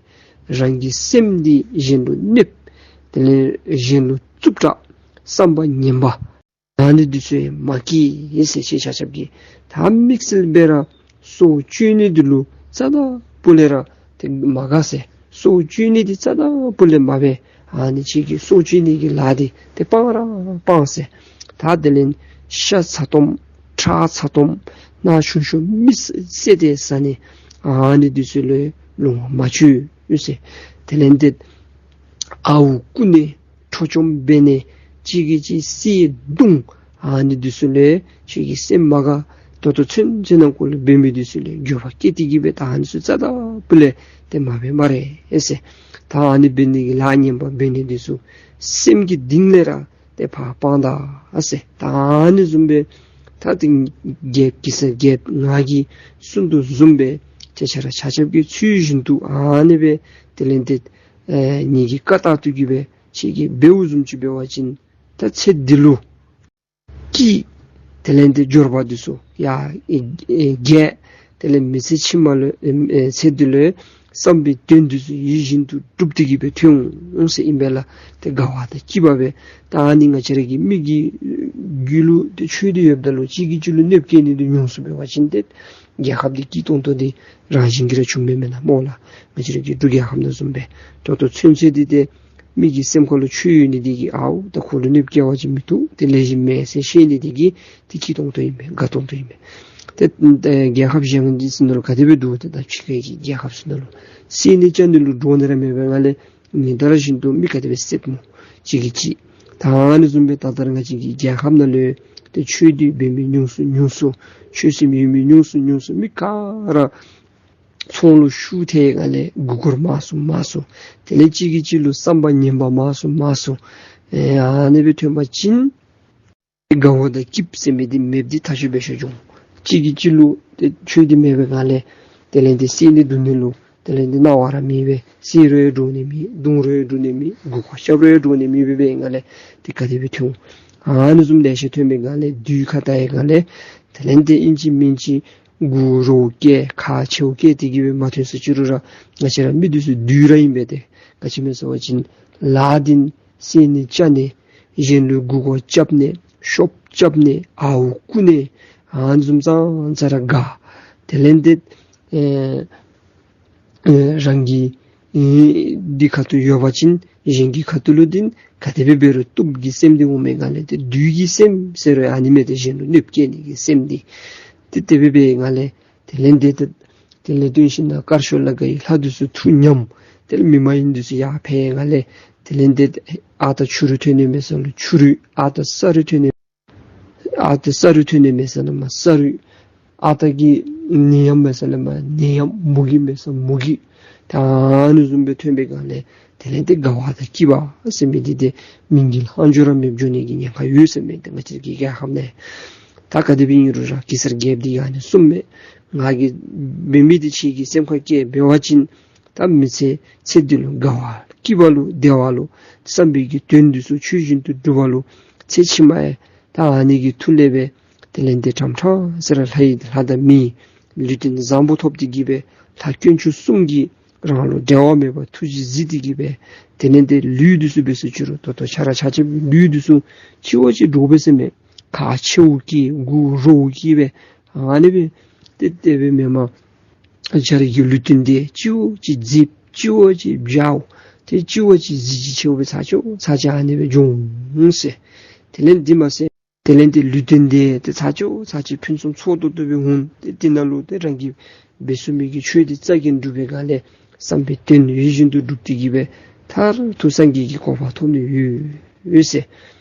རང་གི་སེམས་འདི་གཞན་ལུ་གནོདཔ་དེ་ལས་གཞན་ལུ་རྩུབ་དྲགས་བསམ་པ་ངན་པ་ཨ་ནི་འདི་ཚུ་ཡང་མ་སྐྱེ་ཟེར། ཁྱེད་ཆ་ཁྱབ་ཀྱིས་ད་དམིགས་བསལ་སྦེ་ར་སྲོག་གཅོད་ནི་འདི་ལུ་རྩ་དང་པོ་ལས་ར་ཏེ་མ་དགའ་ཟེར། སྲོག་གཅོད་ནི་འདི་རྩ་དང་པོ་ལས་མ་འབད། ཨ་ནི་ཁྱེད་ཀྱིས་སྲོག་གཅོད་ནི་གི་ལཱ་འདི་ཏེ་སྤང་ར་སྤང་ཟེར། ད་དེ་ལས་ཤ་ཚ་ཏོམ་ཁྲག་ཚ་ཏོམ་ནང་ཆུང་ཤོས་མི་བསད་དེ་ཟ་ནི་ཨ་ནི་འདི་ཚུ་ལུ་ལོངས་མ་སྤྱོད་ཟེར། དེ་ལས་ཏེ་ཨརཝ་རྐུ་ནི་འཕྲོག་བཅོམ་འབད་ནི་གཅིག་གིས་གཅིག་བསད་རྡུང་ཨ་ནི་འདི་ཚུ་ལུ་ཁྱེད་ཀྱི་སེམས་མ་དགའ། ད་ལྟོ་ཚུན་ཚོད་ནང་འཁོད་ལུ་འབད་མི་འདི་ཚུ་ལུ་འགྱོད་པ་སྐྱེས་ཏེ་གི་སྦེ་ད་ཨ་ནི་ཚུ་རྩ་དང་པོ་ལས་ཏེ་མ་འབད་སྨ་རེ་ཟེར། ད་ཨ་ནི་འབད་ནི་གི་ལཱ་ངན་པ་འབད་ནི་འདི་ཚུ་སེམས་ཀྱི་གཏིང་ལས་ར་ཏེ་ཕར་སྤང་ད་ཟེར། ད་ཨ་ནི་བཟུམ་སྦེ་ད་ཏེ་རྒྱལཔོ་གེ་སར་རྒྱལཔོ་ང་གིས་གསུང་དོ་བཟུམ་སྦེ་ཁྱེད་ཆ་ར་ཆ་ཁྱབ་ཀྱིས་ཚུལ་བཞིན་དུ་ཨ་ནི་སྦེ་དེ་ལས་ཏེ་ཨེ་ངེ་གི་བཀའ་ལྟར་དུ་གི་སྦེ་ ཁྱེད་ཀྱིས་འབདཝ་བཟུམ་ཅིག་འབད་བ་ཅིན་ད་ཚེ་འདི་ལུ་སྐྱིད། དེ་ལས་ཏེ་འབྱོར་པ་འདི་ཚུ་ཡར་ཨེ་ཨེ་རྒྱས། དེ་ལས་མི་ཚེ་ཕྱི་མ་ལུ་ཨེ་ཨེ་ཚེ་འདི་ལུ་བསམ་པའི་དོན་འདི་ཚུ་ཡིད་བཞིན་དུ་འགྲུབ་སྟེ་གི་སྦེ་ཐོན་འོང་ཟེར་ཨིན་པས་ལགས། ཏེ་དགའ་བ་དང་སྐྱིད་པ་སྦེ། ད་ཨ་ནི་ང་བཅས་ར་གི་མི་གི་རྒྱུད་ལུ་ཏེ་ཆོས་འདི་ཡོདཔ་ད་ལུ་གཅིག་གིས་གཅིག་ལུ་གནོདཔ་བཀལ་ནི་འདི་ཉུང་སུ་འབད་བ་ཅིན་ཏེ་རྒྱལ་ཁབ་འདི་སྐྱིད་ཏོང་ཏོ་འདི་རང་བཞིན་གྱིས་ར་བྱུངམ་མས་མེན་ན་སྨོ་ལགས། ང་བཅས་ར་གི་འབྲུག་རྒྱལ་ཁབ་ནང་བཟུམ་སྦེ་ད་ལྟོ་ཚུན་ཚོད་འདི་ཏེ་མི་གི་སེམས་ཁ་ལུ་ཆོས་ཡོད་ནི་འདི་གིས་ཨའུ་ད་ཁོ་ལུ་གནོདཔ་བཀལ་བ་ཅིན་མི་བཏུབ། ཏེ་ལེགས་ཤོམ་མས་ཟེར་ཤེས་ནི་འདི་གིས་ཏེ་སྐྱིད་ཏོང་ཏོ་ཨིན་པས། དགའ་ཏོང་ཏོ་ཨིན་པས། ཏེ་ཏེ་རྒྱལ་ཁབ་གཞན་གྱི་ཚུ་ནང་ལུ་ག་དེ་སྦེ་འདུག། ཏེ་ད་ཕྱི་རྒྱལ་གྱི་རྒྱལ་ཁབ་ཚུ་ནང་ལུ་བསད་ནི་བཅད་ནི་ལུ་འདྲོག་ནི་ར་མེད་པའི་ངང་ལས་ཉིན་ལྟར་བཞིན་དུ་མི་ག་དེ་སྦེ་བསདཔ་སྨོ། གཅིག་གིས་གཅིག། ད་ཨ་ནི་བཟུམ་སྦེ་ད་ལྟོ་ར་ང་བཅས་ཀྱི་རྒྱལ་ཁབ་ནང་ལུ་ཏེ་ཆོས་འདི་འབད་མི་ཉུང་སུ་ཉུང་སུ། ཆོས་སེམས་ཡོད་མི་ཉུང་སུ་ཉུང་སུ། མི་ག་ར་ཚོང་ལུ་ཤུགས་ཐལ་ངང་ལས་མགུ་སྐོར་མང་སུ་མང་སུ། དེ་ལས་གཅིག་གིས་གཅིག་ལུ་བསམ་པ་ངན་པ་མང་སུ་མང་སུ། ཨེ་ཨ་ནི་སྦེ་ཐོན་པ་ཅིན་དགའ་བ་དང་སྐྱིདཔ་ཟེར་མི་འདི་མེདཔ་འདི་ཐག་ཆོད་པའི་ཤོས་འགྱོ་འོང་། གཅིག་གིས་གཅིག་ལུ་ཏེ་ཆོས་འདི་མེད་པའི་ངང་ལས་དེ་ལས་ཏེ་བསད་ནི་རྡུང་ནི་ལུ་དེ་ལས་ཏེ་སྣང་བ་ར་མེད་པས། བསད་རུང་ཡང་འདྲོག་ནི་མེད། རྡུང་རུང་ཡང་འདྲོག་ནི་མེད། མགུ་སྐོར་རྐྱབ་རུང་ཡང་འདྲོག་ནི་མེད་པའི་ངང་ལས་ཏེ་ག་དེ་སྦེ་ཐོན་འོང་། ཨ་ནི་བཟུམ་ལེ་ཤ་ཐོན་པའི་ངང་ལས་དུས་ཁ་ད་ཡི་ངང་ལས་དེ་ལས་ཏེ་ཨིན་ཅི་མིན་ཅི་མགུ་རྭཝ་བཀལ་ཁག་ཆེཝ་བཀལ་ཏེ་གི་སྦེ་མ་ཐོན་ས་ཅི་རུང་ར་ང་བཅས་ར་མི་འདི་ཚུ་བདུད་ར་ཨིན་པས། ཏེ་ག་ཅི་སྨོ་ཟེར་བ་ཅིན་ལཱ་འདི་བསད་ནི་བཅད་ནི་གཞན་ལུ་མགུ་སྐོར་རྐྱབ་ནི་ཤོབ་རྐྱབ་ནི་ཨརཝ་རྐུ་ནི་ཨ་ནི་བཟུམ་ཙང་ཙ་ར་དགའ། དེ་ལས་ཏེ་ཨེ་ཨེ་རང་གི་ཨེ་འདི་ཁ་ཐུག་ཡོད་པ་ཅིན་གཞན་གྱི་ཁ་ཐུག་ལུ་འདི་ག་དེ་སྦེ་འབད་རུང་བཏུབ་ཀྱི་སེམས་འདི་འོང་མི་ག་ལས་ཏེ་བདུད་ཀྱི་སེམས་ཟེར་རུང་ཨ་ནི་མས། ཏེ་གཞན་ལུ་གནོདཔ་བཀལ་ནི་གི་སེམས་འདི་ཏེ་དེ་སྦེ་འབད་ག་ལས་དེ་ལས་ཏེ་ཏེ་དེ་ལས་ལྟོས་ཤིག་ན་དཀར་ཕྱོགས་ལ་དགའ་བའི་ལྷ་འདི་ཚུ་ཐུགས་ཉམས། དེ་ལས་མི་མ་ཡིན་འདི་ཚུ་ཡར་འཕེལ་ག་ལས་དེ་ལས་ཏེ་ཨ་རྟག་ཆུ་རུད་ཐོན་ནི་མས་ཟེར་ལུ་ཆུ་རུད། ཨ་རྟག་ས་རུད་ཐོན་ནི་ཨ་རྟག་ས་རུད་ཐོན་ནི་མས་ཟེར་ལུ་མར་ས་རུད། ཨ་རྟག་གི་ནད་ཡམས་མས་ཟེར་ལུ་མར་ནད་ཡམས། མུ་གེ་མས་ཟེར་མུ་གེ། ད་ཨ་ནི་བཟུམ་སྦེ་ཐོན་པའི་ག་ལས་དེ་ལས་ཏེ་དགའ་བ་དང་སྐྱིད་པ་ཟེར་མི་འདི་ཏེ་མིང་གི་ལྷག་འཕྲོ་ར་མེདཔ་འགྱོ་ནི་གི་ཉེན་ཁ་ཡོད་ཟེར་མས། ཏེ་ང་བཅས་ཀྱི་རྒྱལ་ཁབ་ནང་ད་ག་དེ་སྦེ་ཨིན་རུང་ར་གེ་སར་རྒྱལཔོ་འདི་ཨ་ནི་གསུངམ་མས། ང་གིས་འབད་མི་འདི་ཁྱེད་ཀྱི་སེམས་ཁར་བསྐྱེད་འབད་བ་ཅིན་ད་མི་ཚེ་ཚེ་འདི་ལུ་དགའ་བ་སྐྱིད་པ་ལུ་བདེ་བ་ལུ་བསམ་པའི་གི་དོན་འདི་ཚུ་ཆོས་བཞིན་དུ་འགྲུབ་པ་ལུ་ཚེ་ཕྱི་མ་ཡང་ད་ཨ་ནི་གི་མཐུ་ལས་སྦེ་དེ་ལས་ཏེ་ཕྲང་ཕྲང་ས་ར་ལྷ་ཡི་ལྷ་དང་མིའི་ལུས་རྟེན་བཟང་པོ་ཐོབ་སྟེ་གི་སྦེ་ལྷ་དཀོན་མཆོག་གསུམ་གྱིས་རང་ལུ་འབྲལ་བ་མེད་པར་ཐུགས་རྗེས་གཟིགས་ཏེ་གི་སྦེ་དེ་ལས་ཏེ་ལུས་འདི་ཚུ་འབད་སོ་ཅི་རུང་ད་ལྟོ་ཆ་ར་ཆ་ཁྱབ་ལུས་འདི་ཚུ་ཅིག་བ་ཅིག་འདྲོག་པས་ཟེར་མས། ཁག་ཆེཝ་བཀལ་མགུ་རྭཝ་བཀལ་སྦེ་ཨ་ནི་སྦེ་ཏེ་དེ་སྦེ་མེན་པར་ང་བཅས་ར་གི་ལུས་རྟེན་འདི་ཅིག་བ་ཅིག་འཛིབ། ཅིག་བ་ཅིག་འབྱརཝ། ཏེ་ཅིག་བ་ཅིག་གཟི་བརྗིད་ཆེཝ་སྦེ་ཚར་གཅིག་ཚར་གཅིག་ཨ་ནི་སྦེ་འགྱོ་འོང་ཟེར། དེ་ལས་འདི་མ་ཚད་དེ་ལས་ཏེ་ལུས་རྟེན་འདི་ཏེ་ཚར་གཅིག་ཚར་གཅིག་ཕུན་སུམ་ཚོགས་ཏོག་ཏོ་སྦེ་འོང་། ཏེ་དེ་ནང་ལུ་ཏེ་རང་གིས་འབད་ཚུགས་མི་གི་ཆོས་འདི་རྩ་འགེངས་འགྲུབ་པའི་ག་ལས་བསམ་པའི་དོན་ཡིད་བཞིན་དུ་འགྲུབ་སྟེ་གི་སྦེ་མཐར་ཐུག་སངས་རྒྱས་ཀྱི་གོ་འཕང་ཐོབ་ནི་ཡོད་ཟེར།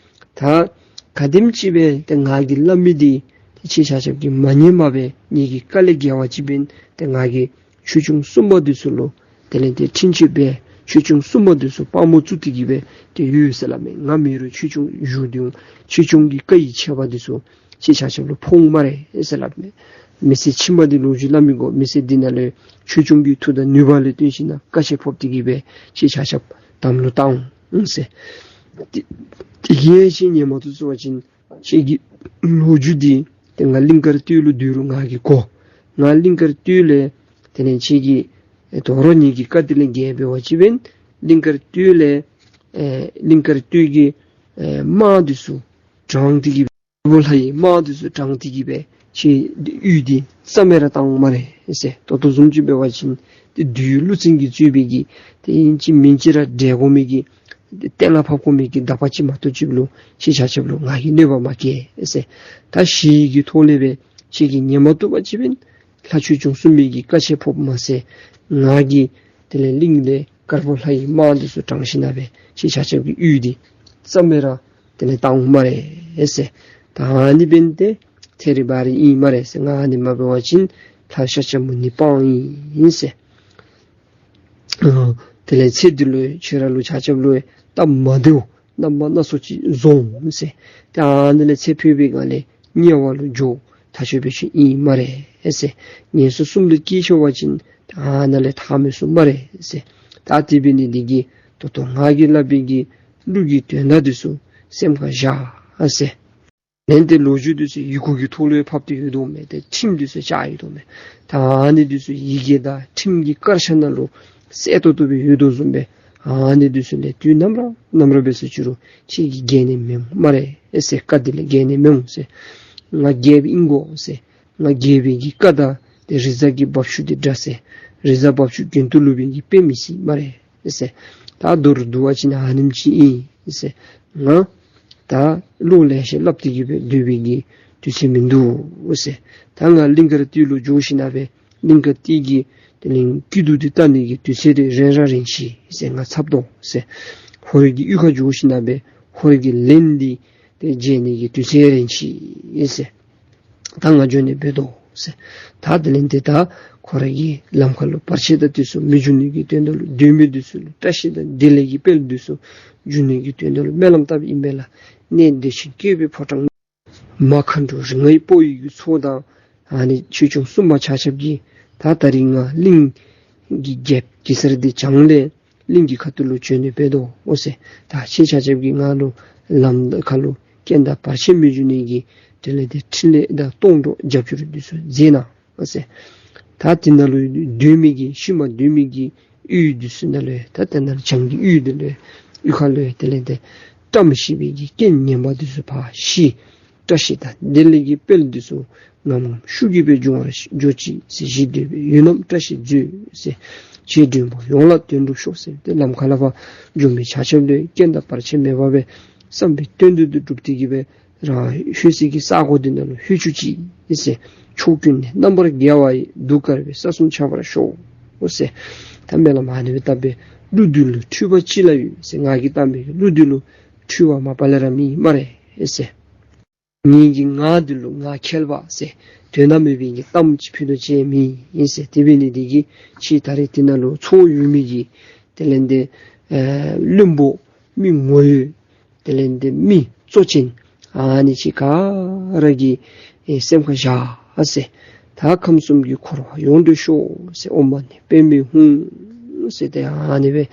ད་ག་དེམ་ཅིག་སྦེ་ཏེ་ང་གིས་སླབ་མི་འདི་ཏེ་ཁྱེད་ཆ་ཁྱབ་ཀྱིས་མ་ཉནམ་སྦེ་ངེ་གི་དཀའ་ལས་རྒྱབ་པ་ཅིན་འབདན་ཏེ་ང་གིས་ཆོས་སྐྱོང་སྲུང་མ་འདི་ཚུ་ལུ་དེ་ལས་ཏེ་འཕྲིན་བཅོལ་སྦེ་ཆོས་སྐྱོང་སྲུང་མ་འདི་ཚུ་དཔང་པོ་བཙུགས་ཏེ་གི་སྦེ་ཏེ་ཡོད་ཟེར་སླབ་མས། ང་མེད་རུང་ཆོས་སྐྱོང་བཞུགས་ཏེ་འོང་། ཆོས་སྐྱོང་གི་བཀའ་ཡི་ཆད་པ་འདི་ཚུ་ཁྱེད་ཆ་ཁྱབ་ལུ་ཕོག་འོང་སྨ་རེ་ཟེར་སླབ་མས། མི་ཚེ་ཕྱི་མ་འདི་ལོ་རྒྱུས་སླབ་མི་དགོ། མི་ཚེ་འདི་ནང་ལུ་ཆོས་སྐྱོང་གི་མཐུ་དང་ནུས་པ་ལུ་བརྟེན་ཞིན་ན་བཀའ་ཆད་ཕོག་སྟེ་གི་སྦེ་ཁྱེད་ཆ་ཁྱབ་དམ་ལུ་བཏགས་འོང་ཟེར། དེ་དེ་གིས་ཁྱེད་ཉན་མ་བཏུབ་ཟེར་བ་ཅིན་ཁྱེད་ཀྱི་ལོ་རྒྱུས་འདི་ཏེ་ང་གླིང་དཀར་སྟོད་ལུ་སྡོད་རུང་ང་གིས་གོ། ང་གླིང་དཀར་སྟོད་ལས་དེ་ལས་ཁྱེད་ཀྱི་ཨེ་དོ་རུང་ངེ་གི་བཀའ་དེ་ལས་འགལ་འབད་བ་ཅིན་འབདན་གླིང་དཀར་སྟོད་ལས་ཨེ་གླིང་དཀར་སྟོད་ཀྱི་ཨེ་དམག་འདི་ཚུ་དྲངས་ཏེ་གི་སྦེ་དཀར་པོ་ལྷ་ཡི་དམག་འདི་ཚུ་དྲངས་ཏེ་གི་སྦེ་ཁྱེད་ཡུལ་འདི་རྩ་མེད་ར་བཏང་འོང་སྨ་རེ་ཟེར། ད་ལྟོ་བཟུམ་ཅིག་འབད་བ་ཅིན་ཏེ་བདུད་ཀླུ་བཙན་གྱིས་གཙོས་པའི་གི་ཏེ་ཨིན་ཅི་མིན་ཅི་ར་བསྒྲལ་དགོ་མི་གི་ཏེ་གཏན་ལ་ཕབ་དགོ་མི་གི་དག་པ་ཅིག་མ་གཏོགས་ཅིག་ལུ་ཁྱེད་ཆ་ཁྱབ་ལུ་ང་གིས་གནོད་པ་མ་བཀལ་ཟེར། ད་ཞི་བའི་གི་ཐོག་ལས་སྦེ་ཁྱེད་ཀྱིས་ཉན་མ་བཏུབ་པ་ཅིན་འབདན་ལྷ་ཆོས་སྐྱོང་སྲུང་མའི་གི་བཀའ་ཆད་ཕོགཔ་མ་ཚད་ང་གིས་དེ་ལས་གླིང་ལས་དཀར་པོ་ལྷ་ཡི་དམག་འདི་ཚུ་དྲངས་ཞིན་ན་སྦེ་ཁྱེད་ཆ་ཁྱབ་ཀྱི་ཡུལ་འདི་རྩ་མེད་ར་དེ་ལས་བཏང་འོང་སྨ་རེ་ཟེར། ད་ཨ་ནི་འབདན་ཏེ་ཐད་རི་བ་རི་ཨིན་སྨ་རེ་ཟེར། ང་ཨ་ནི་མ་འབད་བ་ཅིན་ལྷ་ཤཱཀྱ་མུ་ནི་དཔང་ཨིན་ཟེར། ཨ་དེ་ལས་ཚེ་འདི་ལུ་ཁྱེད་ར་ལུ་ཆ་ཁྱབ་ལུ་སྟབས་མ་བདེཝ་རྣམ་པ་སྣ་ཚོགས་ཅིག་འཛོམས་ཟེར། ཏེ་ཨ་ནི་ལས་ཚེ་འཕོས་པའི་སྒང་ལས་དམྱལ་བ་ལུ་འགྱོ་ཐག་ཆོད་པའི་ཆོས་ཨིན་སྨ་རེ་ཟེར། ངན་སོང་གསུམ་ལུ་སྐྱེ་ཆོག་པ་ཅིན་ཏེ་ཨ་ནཱ་ལས་ཐར་མི་ཚུགས་སྨ་རེ་ཟེར། ད་དེ་འབད་ནི་འདི་གིས་ད་ལྟོ་ང་གིས་སླབ་པའི་གི་ གླུ་གི་དོན་དག་འདི་ཚུ་སེམས་ཁར་བཞག་ཟེར། ལན་ཏེ་ལོ་རྒྱུས་འདི་ཚུ་ཡི་གུ་གི་ཐོག་ལུ་ཕབ་སྟེ་ཡོད་དོ་མས། ཏེ་ཁྲིམས་འདི་ཚུ་བཅའ་ཡོད་དོ་མས། ད་ཨ་ནི་འདི་ཚུ་ཡི་གེ་དང་ཁྲིམས་ཀྱི་དཀར་ཆག་ནང་ལུ་གསལ་ཏོག་ཏོ་སྦེ་ཡོད་དོ་བཟུམ་སྦེ་ཨ་ནི་འདི་ཚུ་ལས་དུས་ནམ་ར་ནམ་ར་འབད་སོ་ཅི་རུང་ཁྱེད་ཀྱིས་རྒྱལ་ནི་མི་འོང་སྨ་རེ་ཟེར། བཀའ་འདི་ལས་རྒྱལ་ནི་མི་འོང་ཟེར། ང་རྒྱལཔོ་ཨིན་གོ་ཟེར། ང་རྒྱལ་པོའི་གི་བཀའ་དང་ཏེ་རི་གཟར་གྱི་འབབ་ཆུ་འདི་འདྲ་ཟེར། རི་གཟར་འབབ་ཆུ་རྒྱུན་དུ་ལུ་སྦེ་གི་དཔེ་མི་སྲིད་སྨ་རེ་ཟེར། ད་མདོར་བསྡུ་བ་ཅིན་ཨ་ནེམ་ཅིག་ཨིན་ཟེར། ང་ད་བློ་ལེ་ཤ་སླབ་སྟེ་གི་སྦེ་སྡོད་པའི་གི་དུས་ཚོད་མིན་འདུག་ཟེར། ད་ང་གླིང་དཀར་སྟོད་ལུ་འགྱོ་ཞིནམ་སྦེ་གླིང་དཀར་སྟོད་ཀྱི་དེ་ལས་སྐྱིད་སྡུག་འདི་བལྟ་ནི་གི་དུས་ཚོད་འདི་རན་ར་རན་ཅི་ཟེར། ང་འཚབ་དོ་ཟེར། ཧོར་གྱི་གཡུས་ཁར་འགྱོ་ཞིནམ་སྦེ་ཧོར་གྱི་ལན་འདི་ཏེ་འཇལ་ནི་གི་དུས་ཚོད་རན་ཅི་ཟེར། ད་ང་འགྱོ་ནི་འབད་དོ་ཟེར། ད་དེ་ལས་ཏེ་ད་ཁོ་ར་གི་ལམ་ཁ་ལུ་བར་ཆད་དང་འདི་ཚུ་མི་འབྱུང་ནི་གི་དོན་དག་ལུ་སྡོད་མི་འདི་ཚུ་ལུ་བཀྲ་ཤིས་དང་བདེ་ལེགས་ཀྱི་དཔལ་འདི་ཚུ་འབྱུང་ནི་གི་དོན་དག་ལུ་སྨོན་ལམ་བཏབ་ཨིན་པས་ལགས། གནས་བདེ་ཆེན་བཀོད་པའི་ཕོ་བྲང་། མ་མཁའ་འགྲོ་རིགས་ལྔའི་དཔའ་བོའི་གི་ཚོགས་དང་ཨ་ནི་ཆོས་སྐྱོང་སྲུང་མ་ཆ་ཁྱབ་ཀྱིས་ད་ད་རིས་ང་གླིང་གི་རྒྱལཔོ་གེ་སར་འདི་བྱང་ལས་གླིང་གི་ཁ་ཐུག་ལུ་བྱོན་ནི་འབད་དོ་ཟེར། ད་ཁྱེད་ཆ་ཁྱབ་ཀྱིས་ང་ལུ་ལམ་ཁ་ལུ་རྐྱེན་དང་བར་ཆད་མི་འབྱུང་ནི་གི་དེ་ལས་ཏེ་ཕྲིན་ལས་དང་སྡོང་གྲོགས་རྒྱབ་སྐྱོར་འདི་ཚུ་མཛད་གནང་ཟེར། ད་དེ་ནང་ལུ་སྡོད་མི་གི་ཤུལ་མ་སྡོད་མི་གི་གཡུས་འདི་ཚུ་ནང་ལུ་ད་དེ་ནང་བྱང་གི་གཡུས་འདི་ལུ་གཡུས་ཁ་ལུ་དེ་ལས་ཏེ་བཀྲ་མི་ཤིས་པའི་གི་རྐྱེན་ངན་པ་འདི་ཚུ་ཕར་ཞི། བཀྲ་ཤིས་དང་བདེ་ལེགས་ཀྱི་དཔལ་འདི་ཚུ་ངམ་ངམ་ཤུགས་ཀྱིས་སྦེ་འབྱུང་བར་འགྱུར་ཅིག་ཟེར། ཞི་བདེ་བའི་ཡུལ་རྣམས་བཀྲ་ཤིས་མཛོད་ཟེར། ཆོས་འབྲིང་པོ་ཡོངས་ལ་དོན་འགྲུབ་ཤོག་ཟེར། ཏེ་ལམ་ཁ་ལས་ཕར་འགྱོ་མི་ཆ་ཁྱབ་ལུ་རྐྱེན་དང་བར་ཆད་མེད་པར་སྦེ་བསམ་པའི་དོན་འདི་འགྲུབ་སྟེ་གི་སྦེ་རང་ལྷོད་སའི་གི་ས་གོ་འདི་ནང་ལུ་ལྷོད་བཅུག་ཅིག་ཟེར། ཕྱོགས་ཀུན་ནས་རྣམ་པར་རྒྱལ་བ་ཡི། གདུགས་དཀར་པོའི་ས་གསུམ་ཁྱབ་པར་ཤོག་ཟེར། ད་སྨོན་ལམ་ཨ་ནི་སྦེ་བཏབ་སྦེ་གླུ་འདི་ལུ་འཁྲུལ་པ་ཅི་ལ་ཡོད་ཟེར། ང་གིས་བཏང་མི་གི་གླུ་འདི་ལུ་འཁྲུལ་པ་མ་པ་ལས་ར་མེད་སྨ་རེ་ཟེར། ངེ་གི་ངག་འདི་ལུ་ང་མཁས་པ་ཟེར་དོན་དག་མེད་པའི་གི་གཏམ་ཅིག་ཕུད་རྡོག་ཅིག་མེད་ཟེར། དེ་འབད་ནི་འདི་གིས་ཁྱེད་ད་རིས་འདི་ནང་ལུ་ཚོགས་ཡོད་མི་གི་དེ་ལས་ཏེ་ཨེ་བློན་པོ་མི་ངོ་ཡོད་དེ་ལས་ཏེ་མི་གཙོ་ཅན་ཨ་ནི་ཁྱེད་ག་ར་གིས་ཨེ་སེམས་ཁར་བཞག་ཟེར། ད་ཁམས་གསུམ་གྱི་འཁོར་བ་ཡོངས་སྒྲོལ་ཤོག་ཟེར། ཨོཾ་མ་ཎི་པདྨེ་ཧཱུྃ་ཟེར། ཏེ་ཨ་ནི་སྦེ་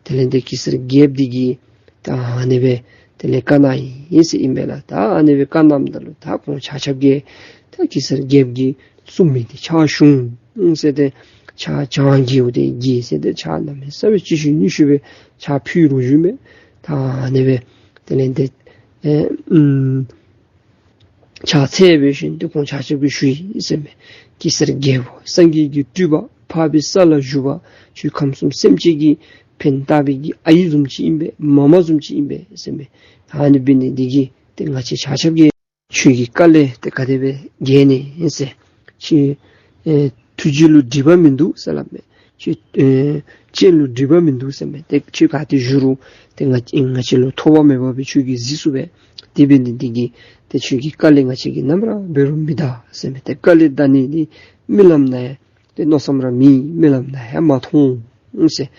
དེ་ལས་ཏེ་གེ་སར་རྒྱལཔོ་འདི་གིས་ད་ཨ་ནི་སྦེ་དེ་ལས་བཀའ་གནང་ཡི་ཟེར་ཨིན་པས་ལགས། ད་ཨ་ནི་སྦེ་བཀའ་གནངམ་ད་ལུ་ད་ཁོང་ཆ་ཁྱབ་ཀྱིས་ད་གེ་སར་རྒྱལཔོ་གིས་གསུངས་མི་འདི་ཕྱག་ཞུ་འོང་ཟེར། ཏེ་ཕྱག་བྱང་གི་འོ་དེ་གི་ཟེར། ཏེ་ཕྱག་གནམ་མེད་ས་མེད་ཅིག་ཞུ་ནི་ཞུ་སྦེ་ཕྱག་ཕུལ་རུང་ཞུ་མས། ད་ཨ་ནི་སྦེ་དེ་ལས་ཏེ་ཨེ་ཨུམ་ཕྱག་འཚལ་བའི་ཤུལ་ཏེ་ཁོང་ཆ་ཁྱབ་ཀྱིས་ཞུ་ཡི་ཟེར་མས། གེ་སར་རྒྱལ་པོ་སངས་རྒྱས་ཀྱི་སྤྲུལ་པ་འཕགས་པའི་ས་ལ་བཞུགས་པ་ཁྱོད་ཁམས་གསུམ་སེམས་ཅན་གྱི་ཕན་བཏགས་པའི་གི་ཨའི་བཟུམ་ཅིག་ཨིན་པས། མ་མ་བཟུམ་ཅིག་ཨིན་པས་ཟེར་མས། ཨ་ནི་འབད་ནི་འདི་གིས་ཏེ་ང་བཅས་ཆ་ཁྱབ་ཀྱིས་ཁྱོད་ཀྱི་བཀའ་ལས་ཏེ་ག་དེ་སྦེ་འགལ་ནི་ཨིན་ཟེར། ཁྱོད་ཨེ་ཐུགས་རྗེ་ལུ་སྒྲིབ་པ་མིན་འདུག་ཟེར་སླབ་མས། ཁྱོད་ཨེ་སྤྱན་ལུ་སྒྲིབ་པ་མིན་འདུག་ཟེར་མས། ཏེ་ཁྱོད་ག་ཏེ་བཞུགས་རུང་ཏེ་ང་ང་བཅས་ལུ་ཐོགས་པ་མེད་པར་སྦེ་ཁྱོད་ཀྱིས་གཟིགས་ཚུགས་པས། དེ་འབད་ནི་འདི་གིས་ཏེ་ཁྱོད་ཀྱི་བཀའ་ལས་ང་བཅས་ཀྱིས་ནམ་ར་འབད་རུང་མི་འདའ་ཟེར་མས། ཏེ་བཀའ་ལས་འདའ་ནི་འདི་རྨི་ལམ་ནང་ཡང་ཏེ་མནོ་བསམ་ར་མེད། རྨི་ལམ་ནང་ཡང་མ་མཐོང་ཟེར།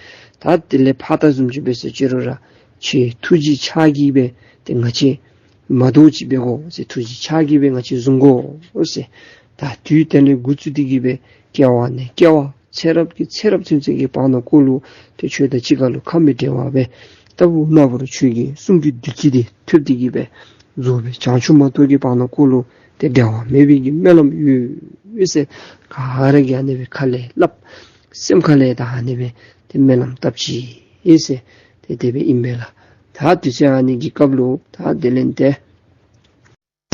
ད་དེ་ལས་ཕར་ད་བཟུམ་ཅིག་འབད་སོ་ཅི་རུང་ར་ཁྱོད་ཐུགས་རྗེ་ཕྱག་གིས་སྦེ་ཏེ་ང་བཅས་མ་འདོར་ཅིག་འབད་དགོ་ཟེར། ཐུགས་རྗེ་ཕྱག་གིས་སྦེ་ང་བཅས་བཟུང་དགོ་ཟེར། ད་དུས་དེ་ལས་འགོ་བཙུགས་ཏེ་གི་སྦེ་སྐྱེ་བ་ནས་སྐྱེ་བ་ཚེ་རབས་ཀྱི་ཚེ་རབས་ཚུན་ཚོད་ཀྱི་བར་ན་ཀོ་ལུ་ཏེ་ཁྱོད་དང་གཅིག་ཁར་ལུ་ཁ་མི་འབྲལ་བར་སྦེ་ལྟ་བུ་ན་བུ་རུ་ཁྱོད་ཀྱི་གསུང་གི་བདུད་རྩི་འདི་ཐོབ་སྟེ་གི་སྦེ་རྫོགས་པའི་བྱང་ཆུབ་མ་ཐོབ་ཀྱི་བར་ན་ཀོ་ལུ་ཏེ་འབྲལ་བ་མེད་པའི་གི་སྨོན་ལམ་ཡོད་ཟེར། ག་ར་གིས་ཨ་ནི་སྦེ་ཁ་ལས་སླབ། སེམས་ཁ་ལས་ད་ཨ་ནི་སྦེ་ཏེ་སྨོན་ལམ་བཏབ་ཅི་ཟེར། ཏེ་དེ་སྦེ་ཨིན་པས་ལགས། ད་དུས་ཚོད་ཨ་ནི་གི་སྐབས་ལུ་ད་དེ་ལས་ཏེ་གེ་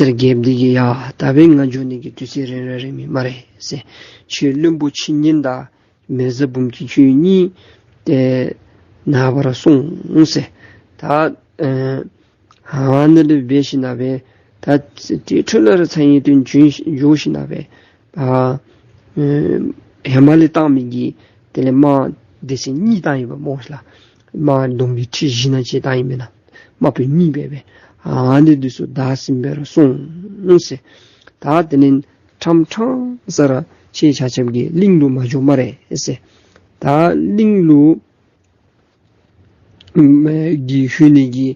སར་རྒྱལཔོ་འདི་གིས་ཡ་ད་འབདན་ང་འགྱོ་ནི་གི་དུས་ཚོད་རན་ར་རན་མས་སྨ་རེ་ཟེར། ཁྱོད་བློན་པོ་ཕྱི་ཉིན་དང་མེ་བཟའ་འབུམ་སྐྱིད་ཁྱོད་གཉིས་ཏེ་ནངས་པ་ར་སོང་ཟེར། ད་ཨེ་ཨ་ནི་ལས་འབད་ཞིནམ་སྦེ་ད་ཏེ་འཕྲོ་ལས་ར་ཚ་ཡི་དོན་འགྱོ་ཞིནམ་སྦེ་ཨ་ཨེ་ཧེ་མ་ལས་བཏང་མི་གི་དེ་ལས་དམག་སྡེ་ཚན་གཉིས་བཏང་ཡི་པ་སྨོ་ལགས། དམག་སྡོམ་པའི་ཁྲི་བཞི་ནང་ཅིག་བཏང་ཡི་མེན་ན། དམག་དཔོན་གཉིས་སྦེ་སྦེ་ཨ་ནི་འདི་ཚུ་བདའ་ཟུན་སྦེ་ར་སོང་ཟེར། ད་དེ་ལས་ཕྲང་ཕྲང་ས་ར་ཁྱེད་ཆ་ཁྱབ་ཀྱིས་གླིང་ལུ་མ་འགྱོ་སྨ་རེ་ཟེར། ད་གླིང་ལུ་གི་ལྷོད་ནི་གི་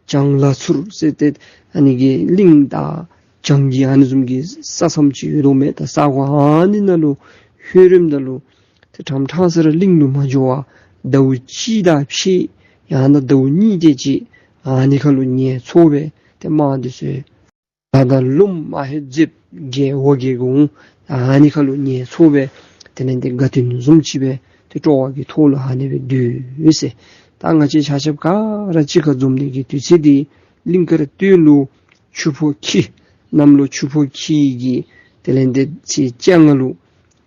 བྱང་ལ་ཚུར་ཟེར་ཏེ་ཨ་ནི་གི་གླིང་དང་བྱང་གི་ཨ་ནི་བཟུམ་གྱི་ས་མཚམས་ཅིག་ཡོད་དོ་མས། ད་ས་གོ་ཨ་ནི་ནང་ལུ་ལྷོད་རནམ་ད་ལུ་ཏེ་ཕྲང་ཕྲང་ས་ར་གླིང་ལུ་མ་འགྱོ་བར་ཟླཝ་གཅིག་དང་ཕྱེད་ཡང་ན་ཟླཝ་གཉིས་དེ་ཅིག་ ཨ་ནི་ཁ་ལུ་ཉལ་ཚོར་སྦེ་ཏེ་དམག་འདི་ཚུ་ད་ད་ལུམ་མ་ཧེ་ཛེབ་གེ་ཝ་གེ་གུང་ཨ་ནི་ཁ་ལུ་ཉལ་ཚོར་སྦེ་དེ་ལས་ཏེ་དགའ་སྟོན་བཟུམ་ཅིག་སྦེ་ཏེ་སྤྲོ་བ་གི་ཐོག་ལུ་ཨ་ནི་སྦེ་སྡོད་ཟེར། ད་ང་བཅས་ཆ་ཁྱབ་ག་ར་གཅིག་ཁར་འཛོམས་ནི་གི་དུས་ཚོད་འདི་གླིང་དཀར་སྟོད་ལུ་ཆུ་ཕོ་ཁྱི་གནམ་ལོ་ཆུ་ཕོ་ཁྱི་གི་དེ་ལས་ཏེ་ཚེས་བཅོ་ལྔ་ལུ་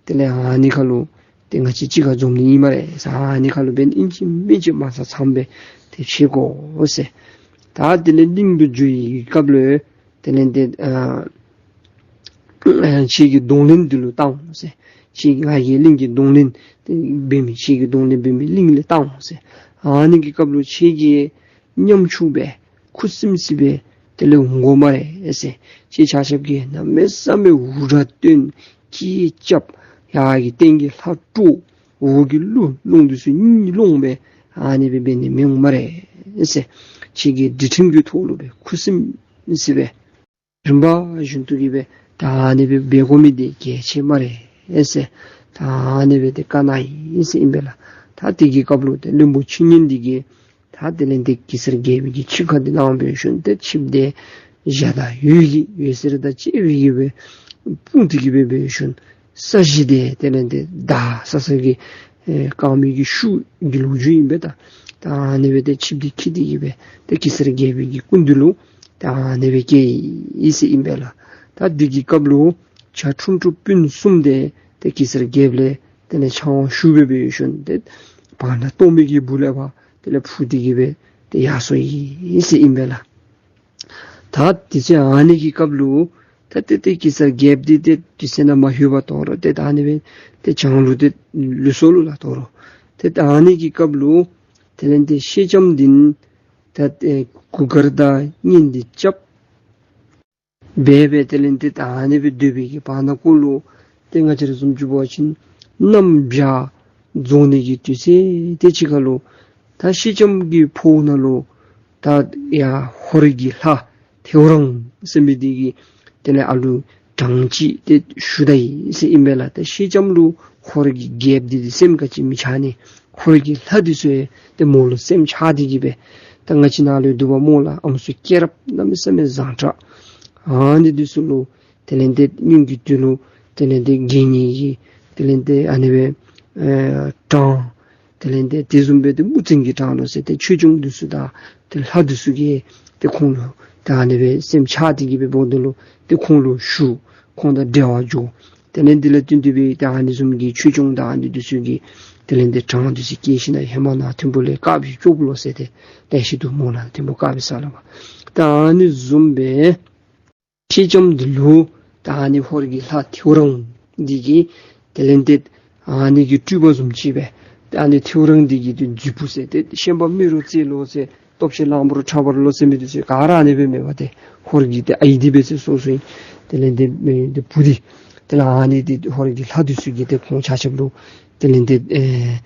དེ་ལས་ཨ་ནི་ཁ་ལུ་ཏེ་ང་བཅས་གཅིག་ཁར་འཛོམས་ནི་ཨིན་སྨ་རེ་ཟེར། ཨ་ནི་ཁ་ལུ་འབདན་ཨིན་ཅི་མིན་ཅི་མ་ཚང་ཚངམ་སྦེ་ཏེ་བྱེད་དགོ་ཟེར། ད་དེ་ལས་གླིང་དུ་འགྱོ་བའི་སྐབས་ལུ་དེ་ལས་ཏེ་ཨ་ཨ་ཁྱེད་ཀྱི་གདོང་ལེན་འདི་ལུ་བཏང་འོང་ཟེར། ཁྱེད་ང་གིས་གླིང་གི་གདོང་ལེན་འབད་མི་ཁྱེད་ཀྱི་གདོང་ལེན་འབད་མི་གླིང་ལས་བཏང་འོང་ཟེར། ཨ་ནི་གི་སྐབས་ལུ་ཁྱེད་ཀྱིས་ཉམ་ཆུང་སྦེ་ཁུ་སིམ་སི་སྦེ་དེ་ལས་འོང་དགོ་སྨ་རེ་ཟེར། ཁྱེད་ཆ་ཁྱབ་ཀྱིས་གནམ་མེད་ས་མེད་འུར་སྒྲ་བཏོན་སྐད་རྐྱབ་ཡར་གྱི་སྟེང་གི་ལྷ་དཀྲོག་འོག་གི་ཀླུ་སློང་འདི་ཚུ་གཉིད་སློང་སྦེ་ཨ་ནི་སྦེ་འབད་ནི་མི་འོང་སྨ་རེ་ཟེར། ཁྱེད་ཀྱིས་སྒྲིག་ཁྲིམས་ཀྱི་ཐོག་ལུ་སྦེ་ཁུ་སིམ་སི་སྦེ་རིམ་པ་བཞིན་དུ་གི་སྦེ་ད་ཨ་ནི་སྦེ་འབད་དགོ་མི་འདི་གལ་ཆེ་སྨ་རེ་ཟེར། ད་ཨ་ནི་སྦེ་ཏེ་བཀའ་གནང་ཡི་ཟེར་ཨིན་པས་ལགས། ད་དེ་གི་སྐབས་ལུ་ཏེ་བློན་པོ་ཆོས་ཉན་འདི་གིས་ད་དེ་ལས་ཏེ་གེ་སར་རྒྱལ་པོའི་གི་ཆིབས་ཁ་འདི་གནང་བའི་ཤུལ་ཏེ་ཆིབས་འདི་འཇའ་དང་འོད་ཀྱི་འོད་ཟེར་དང་བཅས་པའི་གི་སྦེ་སྤུངས་ཏེ་གི་སྦེ་འབད་བའི་ཤུལ་ས་གཞི་འདི་དེ་ལས་ཏེ་ད་ས་ས་གི་ཨེ་དཀར་མེ་གི་ཤུགས་ཀྱི་ལོ་རྒྱུས་ཨིན་པས། ད་ད་ཨ་ནི་སྦེ་ཏེ་ཆིབས་འདི་འཁྱིད་དེ་གི་སྦེ་ཏེ་གེ་སར་རྒྱལ་པོའི་གི་སྐུ་མདུན་ལུ་ད་ཨ་ནི་སྦེ་བསྐྱལ་ཡི་ཟེར་ཨིན་པས་ལགས། ད་འདི་གི་སྐབས་ལུ་བྱ་ཁྲུང་ཁྲུང་སྤུན་གསུམ་འདི་ཏེ་གེ་སར་རྒྱལཔོ་ལས་དེ་ལས་ཕྱག་དབང་ཞུ་སྦེ་འབད་བའི་ཤུལ་ཏེ་བར་ན་སྟོང་མི་གི་སྦུག་ལས་ཕར་དེ་ལས་འཕུར་ཏེ་གི་སྦེ་ཏེ་ཡར་སོང་ཡི་ཟེར་ཨིན་པས་ལགས། ད་དེ་ཚེ་ཨ་ནི་གི་སྐབས་ལུ་ད་ཏེ་ཏེ་གེ་སར་རྒྱལཔོ་འདི་ཏེ་དེ་ཚེ་ནཱ་མ་ལྷོད་པར་དོ་རུང་ཏེ་ད་ཨ་ནི་སྦེ་ཏེ་བྱང་ལུ་ཏེ་ལུས་སོ་ལོ་ལགས། དོ་རུང་ཏེ་ད་ཨ་ནི་གི་སྐབས་ལུ་དེ་ལས་ཏེ་ཤེལ་ལྕམ་འདི་ད་ཏེ་གུར་དཀར་དང་གཉེན་འདི་རྐྱབ་སྦེ་སྦེ་དེ་ལས་ཏེ་ད་ཨ་ནི་སྦེ་སྡོད་པའི་གི་བར་ན་ཀོ་ལུ་ཏེ་ང་བཅས་ར་བཟུམ་ཅིག་འབད་བ་ཅིན་གནམ་བྱཱར་རྫོགས་ནི་གི་དུས་ཚོད་དེ་ཅིག་ཁ་ལུ་ད་ཤེལ་ལྕམ་གྱི་ཕོཝ་ནང་ལུ་ད་ཡར་ཧོར་གྱི་ལྷ་ཐེའུ་རང་ཟེར་མི་འདི་གིས་དེ་ལས་ཨ་ལུ་གྲངས་ཅིག་ཏེ་ཞུ་ད་ཡི་ཟེར་ཨིན་པས་ལགས། ད་ཤེལ་ལྕམ་ལུ་ཧོར་གྱི་རྒྱལཔོ་འདི་ཏེ་སེམས་ག་ཅི་མི་ཆགས་ནི། ཧོར་གྱི་ལྷ་འདི་ཚུ་ཡང་ཏེ་མོ་ལུ་སེམས་ཆགས་ཏེ་གི་སྦེ་ད་ང་བཅས་ནཱ་ལུ་འདུག་པ་སྨོ་ལགས། ཨམ་སྲུ་སྐྱེས་རབས་གནམ་མེད་ས་མེད་བཟང་དྲགས་ཨ་ནི་འདི་ཚུ་ལུ་དེ་ལས་ཏེ་སྔོན་གྱི་དུས་ལུ་དེ་ལས་ཏེ་དགེ་བསྙེན་གྱི་དེ་ལས་ཏེ་ཨ་ནི་སྦེ་ཨེ་གྲངས་དེ་ལས་ཏེ་དེ་བཟུམ་སྦེ་ཏེ་དམུ་བཙན་གྱི་གྲངས་ལུ་ཟེར་ཏེ་ཆོས་སྐྱོང་འདི་ཚུ་དང་ཏེ་ལྷ་འདི་ཚུ་གིས་ཏེ་ཁོང་ལུ་ད་ཨ་ནི་སྦེ་སེམས་ཆགས་ཏེ་གི་སྦེ་འབདཝ་ད་ལུ་ཏེ་ཁོང་ལུ་ཞུ། ཁོང་དང་འབྲེལ་བ་འཇོག། དེ་ལས་འདི་ལས་བརྟེན་ཏེ་སྦེ་ད་ཨ་ནི་བཟུམ་གྱི་ཆོས་སྐྱོང་དང་ཨ་ནི་འདི་ཚུ་གིས་དེ་ལས་ཏེ་གྲངས་འདི་ཚུ་བཀལ་ཞིནམ་ལས་ཧེ་མ་ནཱ་ཐིམ་ཕུ་ལས་དཀར་སྦིས་སྐྱོབ་ལོ་ཟེར་ཏེ་ལེ་ཤ་འདུག་སྨོ་ལགས། ཐིམ་ཕུ་དཀར་སྦིས་ས་ལ་བ། ད་ཨ་ནི་བཟུམ་སྦེ་ཤེལ་ལྕམ་འདི་ལུ་ད་ཨ་ནི་ཧོར་གྱི་ལྷ་ཐེའུ་རང་འདི་གིས་དེ་ལས་ཏེ་ཨ་ནི་གི་སྤྲུལ་པ་བཟུམ་ཅིག་སྦེ་ད་ཨ་ནི་ཐེའུ་རང་འདི་གིས་ཏེ་རྫུས་པོ་ཟེར་ཏེ་ཤན་པ་རྨེ་རུ་རྩེ་ལོ་ཟེར་སྟོབས་ཆེན་གླང་པོ་རུ་ཁྲ་བར་ལོ་ཟེར་མི་འདི་ཚུ་ག་ར་ཨ་ནི་སྦེ་མེན་པ། ཏེ་ཧོར་གྱི་ཏེ་ཨའི་འདི་སྦེ་ཟེར་སོ་སོ་ཨིན། དེ་ལས་ཏེ་མེ་ཏེ་བུ་འདི་དེ་ལས་ཨ་ནི་ཏེ་ཧོར་གྱི་ལྷ་འདི་ཚུ་གིས་ཏེ་ཁོང་ཆ་ཁྱབ་ལུ་དེ་ལས་ཏེ་ཨེ་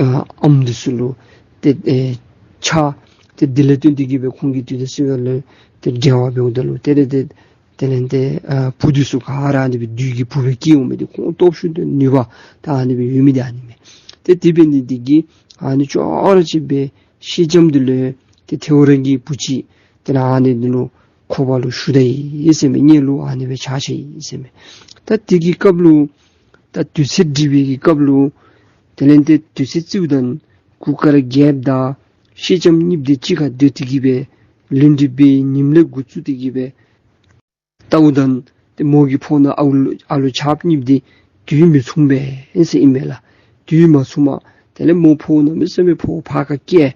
ཨ་ཨམ་འདི་ཚུ་ལུ་ཏེ་ཨེ་ཕྱག་ཏེ་དེ་ལས་བརྟེན་ཏེ་གི་སྦེ་ཁོང་གི་དུས་དང་སྲིད་པ་ལུ་ཏེ་འབྲེལ་བ་འབདཝ་ད་ལུ་དེ་ལས་ཏེ་དེ་ལས་ཏེ་ཨ་བུ་འདི་ཚུ་ག་ར་ཨ་ནི་སྦེ་བདུད་ཀྱི་བུ་སྦེ་སྐྱེ་འོང་མི་འདི་ཁོང་སྟོབས་ཤུགས་དང་ནུས་པ་ད་ཨ་ནི་སྦེ་ཡོད་མི་འདི་ཨ་ནི་མས། ཏེ་དེ་འབད་ནི་འདི་གིས་ཨ་ནི་ཅོག་ར་གཅིག་སྦེ་ཤེལ་ལྕམ་འདི་ལུ་ཏེ་ཐེའུ་རང་གི་བུ་ཅིག་དེ་ལས་ཨ་ནི་འདི་ལུ་ཁོག་པ་ལུ་ཞུ་ད་ཡི་ཟེར་མས། མངལ་ལུ་ཨ་ནི་སྦེ་ཆགས་ཆི་ཡི་ཟེར་མས། ད་དེ་གི་སྐབས་ལུ་ད་དུས་ཚོད་སྒྲིག་པའི་གི་སྐབས་ལུ་དེ་ལས་ཏེ་དུས་ཚོད་བརྩིཝ་ད་གུར་དཀར་རྒྱལཔོ་དང་ཤེལ་ལྕམ་གཉིས་འདི་གཅིག་ཁར་སྡོད་དེ་གི་སྦེ་ལུས་འབྲེལ་འབད་ཉིནམ་ལས་འགོ་བཙུགས་ཏེ་གི་སྦེ་ལྟཝ་ད་ཏེ་མོ་གི་ཕོཝ་ནང་ཨ་ལུ་ཨ་ལུ་ཆགས་ནི་འདི་དུས་མི་མཚུངས་པས་ཟེར་ཨིན་མས་ལགས། དུས་མ་མཚུངསམ་དེ་ལས་མོ་ཕོཝ་གནམ་མེད་ས་མེད་ཕོཝ་ཕར་ཁ་སྐྱེས།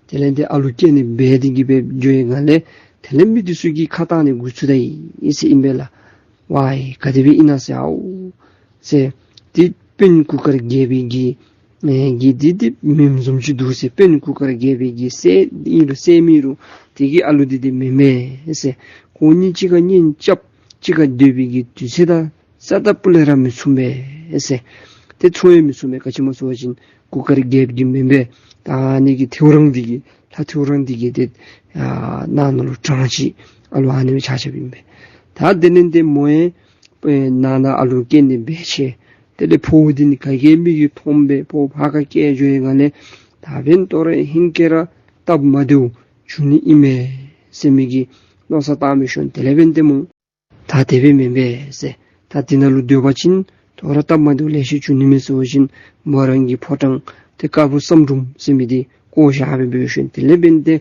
དེ་ལས་ཏེ་ཨ་ལུ་སྐྱེ་ནི་འབད་དེ་གི་སྦེ་འགྱོ་བའི་སྒང་ལས་དེ་ལས་མི་འདི་ཚུ་གིས་ཁ་གཏང་ནི་འགོ་བཙུགས་ད་ཡི་ཟེར་ཨིན་མས་ལགས། ཝའི་ག་དེ་སྦེ་ཨིན་ན་ཟེར་ཨའོ་ཟེར། ཏེ་དཔོན་གུར་དཀར་རྒྱལ་པོའི་གི་ཨེ་གི་འདི་འདི་མེནམ་བཟུམ་ཅིག་འདུག་ཟེར། དཔོན་གུར་དཀར་རྒྱལ་པོའི་གི་སྲས་ཨིན་རུང་སྲས་མེན་རུང་དེ་གི་ཨ་ལུ་འདི་འདི་མེན་མས་ཟེར། ཁོང་གཉིས་གཅིག་ཁར་གཉེན་རྐྱབ་གཅིག་ཁར་སྡོད་པའི་གི་དུས་ཚོད་དང་ས་ད་པུ་ལས་ར་མི་མཚུངས་པས་ཟེར། ཏེ་ཚོར་ཡང་མི་ཚོར་མས། ག་ཅི་སྨོ་ཟེར་བ་ཅིན་གུར་དཀར་རྒྱལཔོ་གི་མེན་པས། ད་ཨ་ནི་གི་ཐེའུ་རང་འདི་གི་ལྷ་ཐེའུ་རང་འདི་གི་ཏེ་ཨ་ནང་ན་ལུ་གྲངས་ཅིག་ཨ་ལུ་ཨ་ནི་སྦེ་ཆ་ཁྱབ་ཨིན་པས། ད་དེ་ལས་ཏེ་མོ་ཡང་ཨེ་ནང་ན་ཨ་ལུ་སྐྱེ་ནི་འབད་ཆེ། དེ་ལས་ཕོཝ་འདི་ནི་ག་གིས་མིག་གིས་མཐོངམ་སྦེ་ཕོཝ་ཕར་ཁ་སྐྱེས་འགྱོ་བའི་སྒང་ལས་ད་འབདན་ད་རུང་ཧིང་སྐྱེ་ར་སྟབས་མ་བདེཝ་ འབྱུང་ནི་ཨིན་མས་ཟེར་མི་གི་མནོ་བསམ་བཏང་མི་ཤོང་། དེ་ལས་འབདན་ཏེ་མོ་ད་དེ་སྦེ་མེན་པས་ཟེར། ད་དེ་ནང་ལུ་སྡོད་པ་ཅིན་དོ་རུང་སྟབས་མ་བདེཝ་ལེ་ཤ་འབྱུང་ནི་མས་ཟེར་བ་ཅིན་མོ་རང་གི་ཕོ་བྲང་ཏེ་དཀར་པོ་བསམ་འགྲུབ་ཟེར་མི་འདི་བཀོ་བཞག་སྦེ་འབད་ཤོང་། དེ་ལས་འབདན་ཏེ་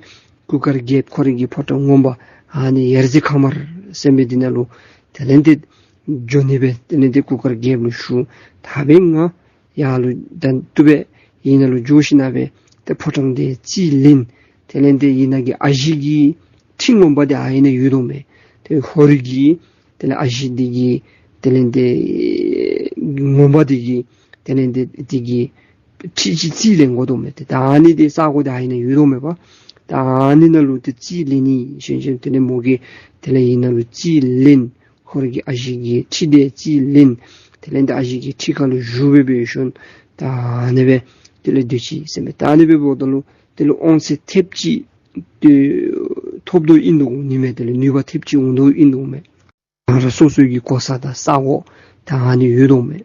གུར་དཀར་རྒྱལཔོ་ཁོ་རའི་གི་ཕོ་བྲང་ངོ་མ་ཨ་ནི་ཡ་རྩེ་ཁ་དམར་ཟེར་མི་འདི་ནང་ལུ་དེ་ལས་ཏེ་འགྱོ་ནི་སྦེ་དེ་ལས་ཏེ་གུར་དཀར་རྒྱལཔོ་ལུ་ཞུ། ད་འབདན་ང་ཡར་ལུ་ད་ལྟོ་སྦེ་ཨ་ནཱ་ལུ་འགྱོ་ཞིནམ་ལས་ཏེ་ཕོ་བྲང་འདི་རྩིས་ལེན། དེ་ལས་ཏེ་ཨ་ནཱ་གི་ཨ་ཞེ་གི་ཁྲི་ངོ་མ་འདི་ཨ་ནཱ་ཡོད་དོ་མས། ཏེ་ཧོར་གྱི་དེ་ལས་ཨ་ཞེ་འདི་གི་དེ་ལས་ཏེ་ངོ་མ་འདི་གི་དེ་ལས་ཏེ་འདི་གི་ཁྲི་ཅིག་རྩིས་ལེན་དགོ་དོ་མས། ཏེ་ད་ཨ་ནི་འདི་ས་གོ་འདི་ཨ་ནཱ་ཡོད་དོ་མས་པ། ད་ཨ་ནི་ནང་ལུ་ཏེ་རྩིས་ལེན་ནི་ཞིནམ་ལས་དེ་ལས་མོ་གིས་དེ་ལས་ཨ་ནཱ་ལུ་རྩིས་ལེན། ཧོར་གྱི་ཨ་ཞེ་གི་ཁྲི་འདི་རྩིས་ལེན། དེ་ལས་ཏེ་ཨ་ཞེ་གི་ཁྲི་ཁར་ལུ་བཞུགས་སྦེ་འབད་ཤོང་། ད་ཨ་ནི་སྦེ་དེ་ལས་སྡོད་ཅི་ཟེར་མས། ད་ཨ་ནི་སྦེ་འབདཝ་ད་ལུ་དེ་ལུ་དབང་ཚད་ཐེབས་ཅིག་ཏེ་ཐོབ་དོ་ཨིན་དོ་ནི་མས། དེ་ལས་ནུས་པ་ཐེབས་ཅིག་འོང་དོ་ཨིན་དོ་མས། རང་རང་སོ་སོའི་གི་གོ་ས་དང་ས་གོ་ད་ཨ་ནི་ཡོད་དོ་མས།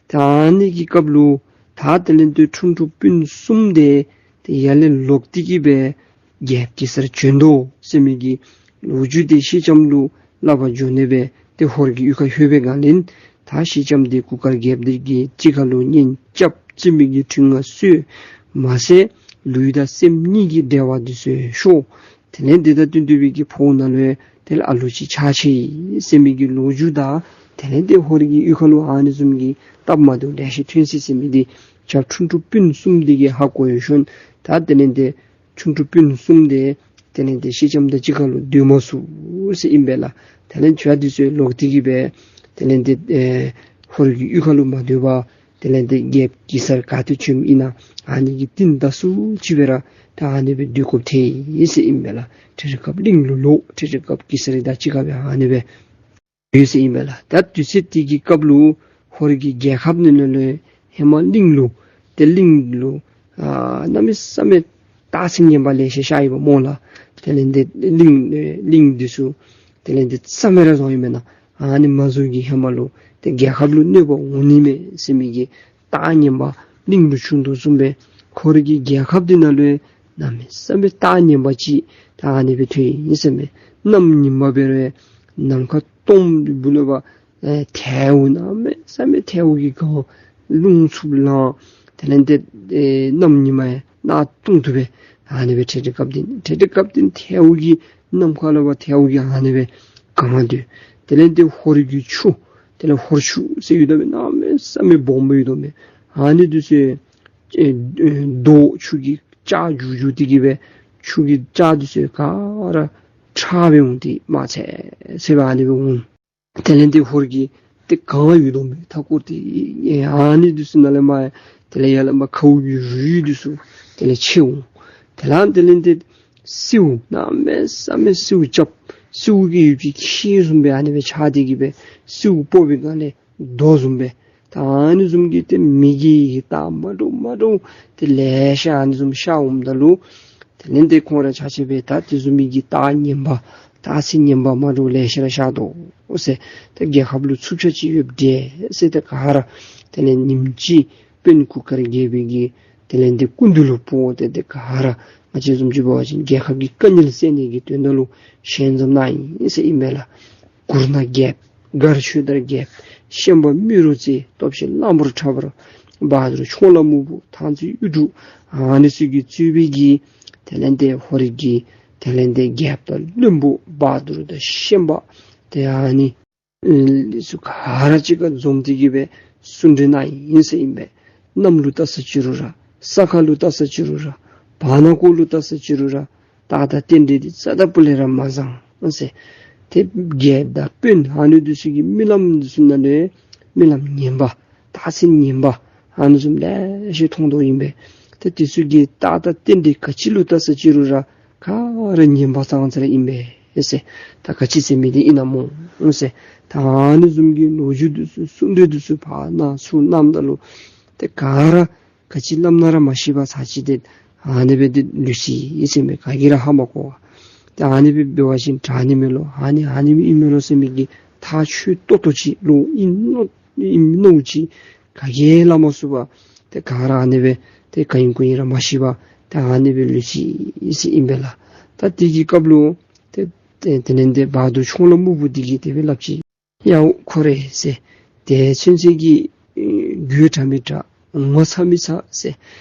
ད་ཨ་ནི་གི་སྐབས་ལུ་ད་དེ་ལས་ཏེ་ཁྲུང་ཁྲུང་སྤུན་གསུམ་འདི་ཏེ་ཡར་ལས་ལོག་སྟེ་གི་སྦེ་རྒྱལཔོ་གེ་སར་བྱོན་དོ་ཟེར་མི་གི་ལོ་རྒྱུས་འདི་སེང་ལྕམ་ལུ་སླབ་པར་འགྱོ་ནི་སྦེ་ཏེ་ཧོར་གྱི་གཡུས་ཁར་ལྷོད་པའི་སྒང་ལས་ད་སེང་ལྕམ་འདི་གུར་དཀར་རྒྱལཔོ་འདི་གི་གཅིག་ཁར་ལུ་གཉེན་རྐྱབ་ཟེར་མི་གི་དྲི་ང་གསོལ། མ་ཚད་ལུས་དང་སེམས་གཉིས་ཀྱི་འབྲེལ་བ་འདི་ཚུ་ཤོར། དེ་ལས་འདི་དང་བསྟུན་ཏེ་སྦེ་གི་ཕོཝ་ནང་ལུ་ཡང་དེ་ལས་ཨ་ལུ་ཅིག་ཆགས་ཅི་ཟེར་མི་གི་ལོ་རྒྱུས་དང་དེ་ལས་ཏེ་ཧོར་གྱི་གཡུས་ཁར་ལུ་ཨ་ནི་བཟུམ་གྱི་སྟབས་མ་བདེཝ་ལེ་ཤ་ཐོན་ཅི་ཟེར་མི་འདི་ཁྲུང་ཁྲུང་སྤུན་གསུམ་འདི་གིས་ཧ་གོ་ཡོད་ཤོང་། ད་དེ་ལས་ཏེ་ཁྲུང་ཁྲུང་སྤུན་གསུམ་འདི་དེ་ལས་ཏེ་སེང་ལྕམ་དང་གཅིག་ཁར་ལུ་སྡོད་མ་ཚུགས་ཟེར་ཨིན་པས་ལགས། དེ་ལས་ཁྱོད་འདི་ཚུ་ལོག་སྟེ་གི་སྦེ་དེ་ལས་ཏེ་ཨེ་ཧོར་གྱི་གཡུས་ཁར་ལུ་མ་སྡོད་པར་དེ་ལས་ཏེ་རྒྱལཔོ་གེ་སར་ག་ཏེ་བྱོནམ་ཨིན་ན་ཨ་ནི་གི་རྟིང་བདའ་སུ་ཅིག་སྦེ་ར་ད་ཨ་ནི་སྦེ་སྡོད་དགོཔ་ཐལ་ཡི་ཟེར་ཨིན་པས་ལགས། ཁྲི་རལ་དཀརཔོ་གླིང་ལུ་ལོག། ཁྲི་རལ་དཀརཔོ་གེ་སར་དང་གཅིག་ཁར་སྦེ་ཨ་ནི་སྦེ་ཡོད་ཟེར་ཨིན་པས་ལགས། ད་དུས་ཚོད་དེ་གི་སྐབས་ལུ་ཧོར་གྱི་རྒྱལ་ཁབ་ནང་ལུ་ཧེ་མ་གླིང་ལུ་ཏེ་གླིང་ལུ་ཨ་གནམ་མེད་ས་མེད་སྟག་སེང་ངན་པ་ལེ་ཤ་ཤར་ཡི་པ་སྨོ་ལགས། དེ་ལས་ཏེ་གླིང་གླིང་འདི་ཚུ་དེ་ལས་ཏེ་རྩ་མེད་ར་བཟོ་ཡི་མེན་ན། ཨ་ནི་མ་བཟོ་གི་ཧེ་མ་ལུ་ཏེ་རྒྱལ་ཁབ་ལུ་གནོད་པ་འོང་ནི་མས་ཟེར་མི་གི་སྟག་ངན་པ་གླིང་ལུ་བྱུང་དོ་བཟུམ་སྦེ་ཧོར་གྱི་རྒྱལ་ཁབ་འདི་ནང་ལུ་གནམ་མེད་ས་མེད་སྟག་ངན་པ་ཅིག་ད་ཨ་ནི་སྦེ་ཐོན་ཡི་ཟེར་མས། གནམ་ཉིན་མ་འབད་རུང་ནམ་མཁའ་སྟོངམ་གི་སྦུག་ལུ་འབད་ཨེ་ཐལཝ་གནམ་མེད་ས་མེད་ཐལཝ་གིས་གང་། རླུང་འཚུབ་ལང་། དེ་ལས་ཏེ་ཨེ་གནམ་ཉིན་མ་ཡང་གནག་དུང་དུ་སྦེ་ཨ་ནི་སྦེ་ཁྲི་རལ་དཀརཔོ་འདི་ཁྲི་རལ་དཀརཔོ་འདི་ཐལཝ་གིས་ནམ་མཁའ་ལུ་འབད་ཐལཝ་གིས་ཨ་ནི་སྦེ་གང་སྟེ། དེ་ལས་ཏེ་ཧོར་གྱི་ཆུ་དེ་ལས་ཧོར་ཆུ་ཟེར་ཡོད་དོ་མས། གནམ་མེད་ས་མེད་སྦོམ་སྦེ་ཡོད་དོ་མས། ཨ་ནི་འདི་ཚུ་ཨེ་ཨེ་རྡོ་ཆུ་གི་ལྕགས་རྒྱུག་རྒྱུག་སྟེ་གི་སྦེ་ཆུ་གི་ལྕགས་འདི་ཚུ་ག་ར་ཁྲག་སྦེ་འོང་སྟེ་མ་ཚད་ཚད་སྦེ་ཨ་ནི་སྦེ་འོང་། དེ་ལས་ཏེ་ཧོར་གྱི་ཏེ་གངས་ཡོད་དོ་མས། མཐའ་སྐོར་ཏེ་ཨེ་ཨ་ནི་འདི་ཚུ་ནང་ལས་མར་དེ་ལས་ཡར་ལས་མར་ཁཝ་གི་རུས་འདི་ཚུ་དེ་ལས་ཆད་འོང་། དེ་ལས་དེ་ལས་ཏེ་སེརཝ་གནམ་མེད་ས་མེད་སེརཝ་རྐྱབ། སེརཝ་གི་ཡུདཔ་ཅིག་ཁྱི་བཟུམ་སྦེ་ཨ་ནི་སྦེ་ཆགས་ཏེ་གི་སྦེ་སེརཝ་སྤོ་བའི་སྒང་ལས་རྡོ་བཟུམ་སྦེ། ད་ཨ་ནི་བཟུམ་གྱི་ཏེ་མི་གི་རྟགས་མ་འདྲཝ་མ་འདྲཝ་ཏེ་ལེ་ཤ་ཨ་ནི་བཟུམ་ཤར་འོངམ་ད་ལུ་དེ་ལས་ཏེ་ཁོང་ར་ཆ་ཁྱབ་སྦེ་ད་དེ་བཟུམ་མའི་གི་རྟགས་ངན་པ་སྟག་སེང་ངན་པ་མ་འདྲཝ་ལེ་ཤ་ར་ཤར་དོ་ཟེར། ཏེ་རྒྱལ་ཁབ་ལུ་འཚུབ་ཆ་ཅིག་ཡོདཔ་འདྲས་ཟེར། ཏེ་ག་ར་དེ་ལས་ཉིནམ་གཅིག་དཔོན་གུར་དཀར་རྒྱལ་པོའི་གི་དེ་ལས་ཏེ་སྐུ་མདུན་ལུ་འབོ་སྟེ་ཏེ་ག་ར་ང་བཅས་བཟུམ་ཅིག་འབད་བ་ཅིན་རྒྱལ་ཁབ་ཀྱི་དཀའ་ངལ་སེལ་ནི་གི་དོན་དག་ལུ་ཞལ་འཛོམས་གནང་ཡི་ཟེར་ཨིན་མས་ལགས། གུར་ནག་རྒྱལཔོ་མགར་ཆོས་དར་རྒྱལཔོ་ཤན་པ་རྨེ་རུ་རྩེ་སྟོབས་ཆེན་གླང་པོ་ཁྲ་འབར་བ་དུར་ཁྱུང་ལྷ་སྨུག་པོ་ཐང་རྩེ་གཡུ་འབྲུག་ཨ་ནི་ཚུ་གིས་གཙོས་པའི་གི་དེ་ལས་ཏེ་ཧོར་གྱི་དེ་ལས་ཏེ་རྒྱལཔོ་དང་བློན་པོ་བ་དུར་དང་ཤན་པ་ཏེ་ཨ་ནི་ཨེ་ཚུ་ག་ར་གཅིག་ཁར་འཛོམས་ཏེ་གི་སྦེ་གསུང་གྲོས་གནང་ཡི་ཟེར་ཨིན་པས། གནམ་ལུ་བལྟ་ས་ཅིག་རུང་ར་ས་ཁ་ལུ་བལྟ་ས་ཅིག་རུང་ར་བར་ན་ཁོག་ལུ་བལྟ་ས་ཅིག་རུང་ར་རྟགས་དང་རྟེན་འབྲེལ་འདི་རྩ་དང་སྤུ་ལས་ར་མ་བཟང་ཟེར། ཏེ་རྒྱལཔོ་དང་དཔོན་ཨ་ནི་འདི་ཚུ་གི་རྨི་ལམ་འདི་ཚུ་ནང་ལས་རྨི་ལམ་ངན་པ་སྟག་སེང་ངན་པ་ཨ་ནི་བཟུམ་ལེ་ཤ་མཐོང་དོ་ཨིན་པས། ཏེ་འདི་ཚུ་གི་རྟགས་དང་རྟེན་འབྲེལ་ག་ཅི་ལུ་བལྟ་ས་ཅིག་རུང་ར་ག་ར་ངན་པ་ཙང་ཙ་ར་ཨིན་པས་ཟེར། ད་ག་ཅི་ཟེར་མི་འདི་ཨིན་ན་སྨོ་ཟེར། ད་ཨ་ནི་བཟུམ་གྱི་ལོ་རྒྱུས་འདི་ཚུ་གསུང་གྲོས་འདི་ཚུ་ཕར་གནང་ཚུར་གནངམ་ད་ལུ་ཏེ་ག་ར་ག་ཅི་སླབ་ན་ར་མ་ཤེས་པར་ཚར་ཅིག་ཏེ་ཨ་ནི་སྦེ་ཏེ་ལུས་ཅི་ཨིན་ཟེར་མས། ག་གིས་ར་ཧ་མ་གོ་བར། ཏེ་ཨ་ནི་སྦེ་འབད་བ་ཅིན་དྲག་ནི་མས་ལོ་ཨ་ནི་ཨ་ནི་སྦེ་ཨིན་མས་ལོ་ཟེར་མི་གི་ཐག་ཆོད་ཏོག་ཏོ་ཅིག་ལུ་ཨིན་མནོ་ཨིན་མནོཝ་ཅིག་ག་གིས་སླབ་མ་ཚུགས་པར་ཏེ་ག་ར་ཨ་ནི་སྦེ་ཏེ་ག་ཨིན་གུ་ཨིན་ར་མ་ཤེས་པར་ཏེ་ཨ་ནི་སྦེ་ལུས་ཅི་ཨིན་ཟེར་ཨིན་པས་ལགས། ད་ ད་དེ་གི་སྐབས་ལུ་ཏེ་ཏེ་དེ་ལས་ཏེ་བ་དུར་ཆོང་ལ་སྨུག་པོ་འདི་གིས་དེ་སྦེ་སླབ་ཅི། ཡ་ཁོ་རེ་ཟེར། ཏེ་ཚུན་ཚོད་ཀྱི་ཨེ་དགོད་བྲ་མི་བྲ་ངོ་ཚ་མི་ཚ་ཟེར།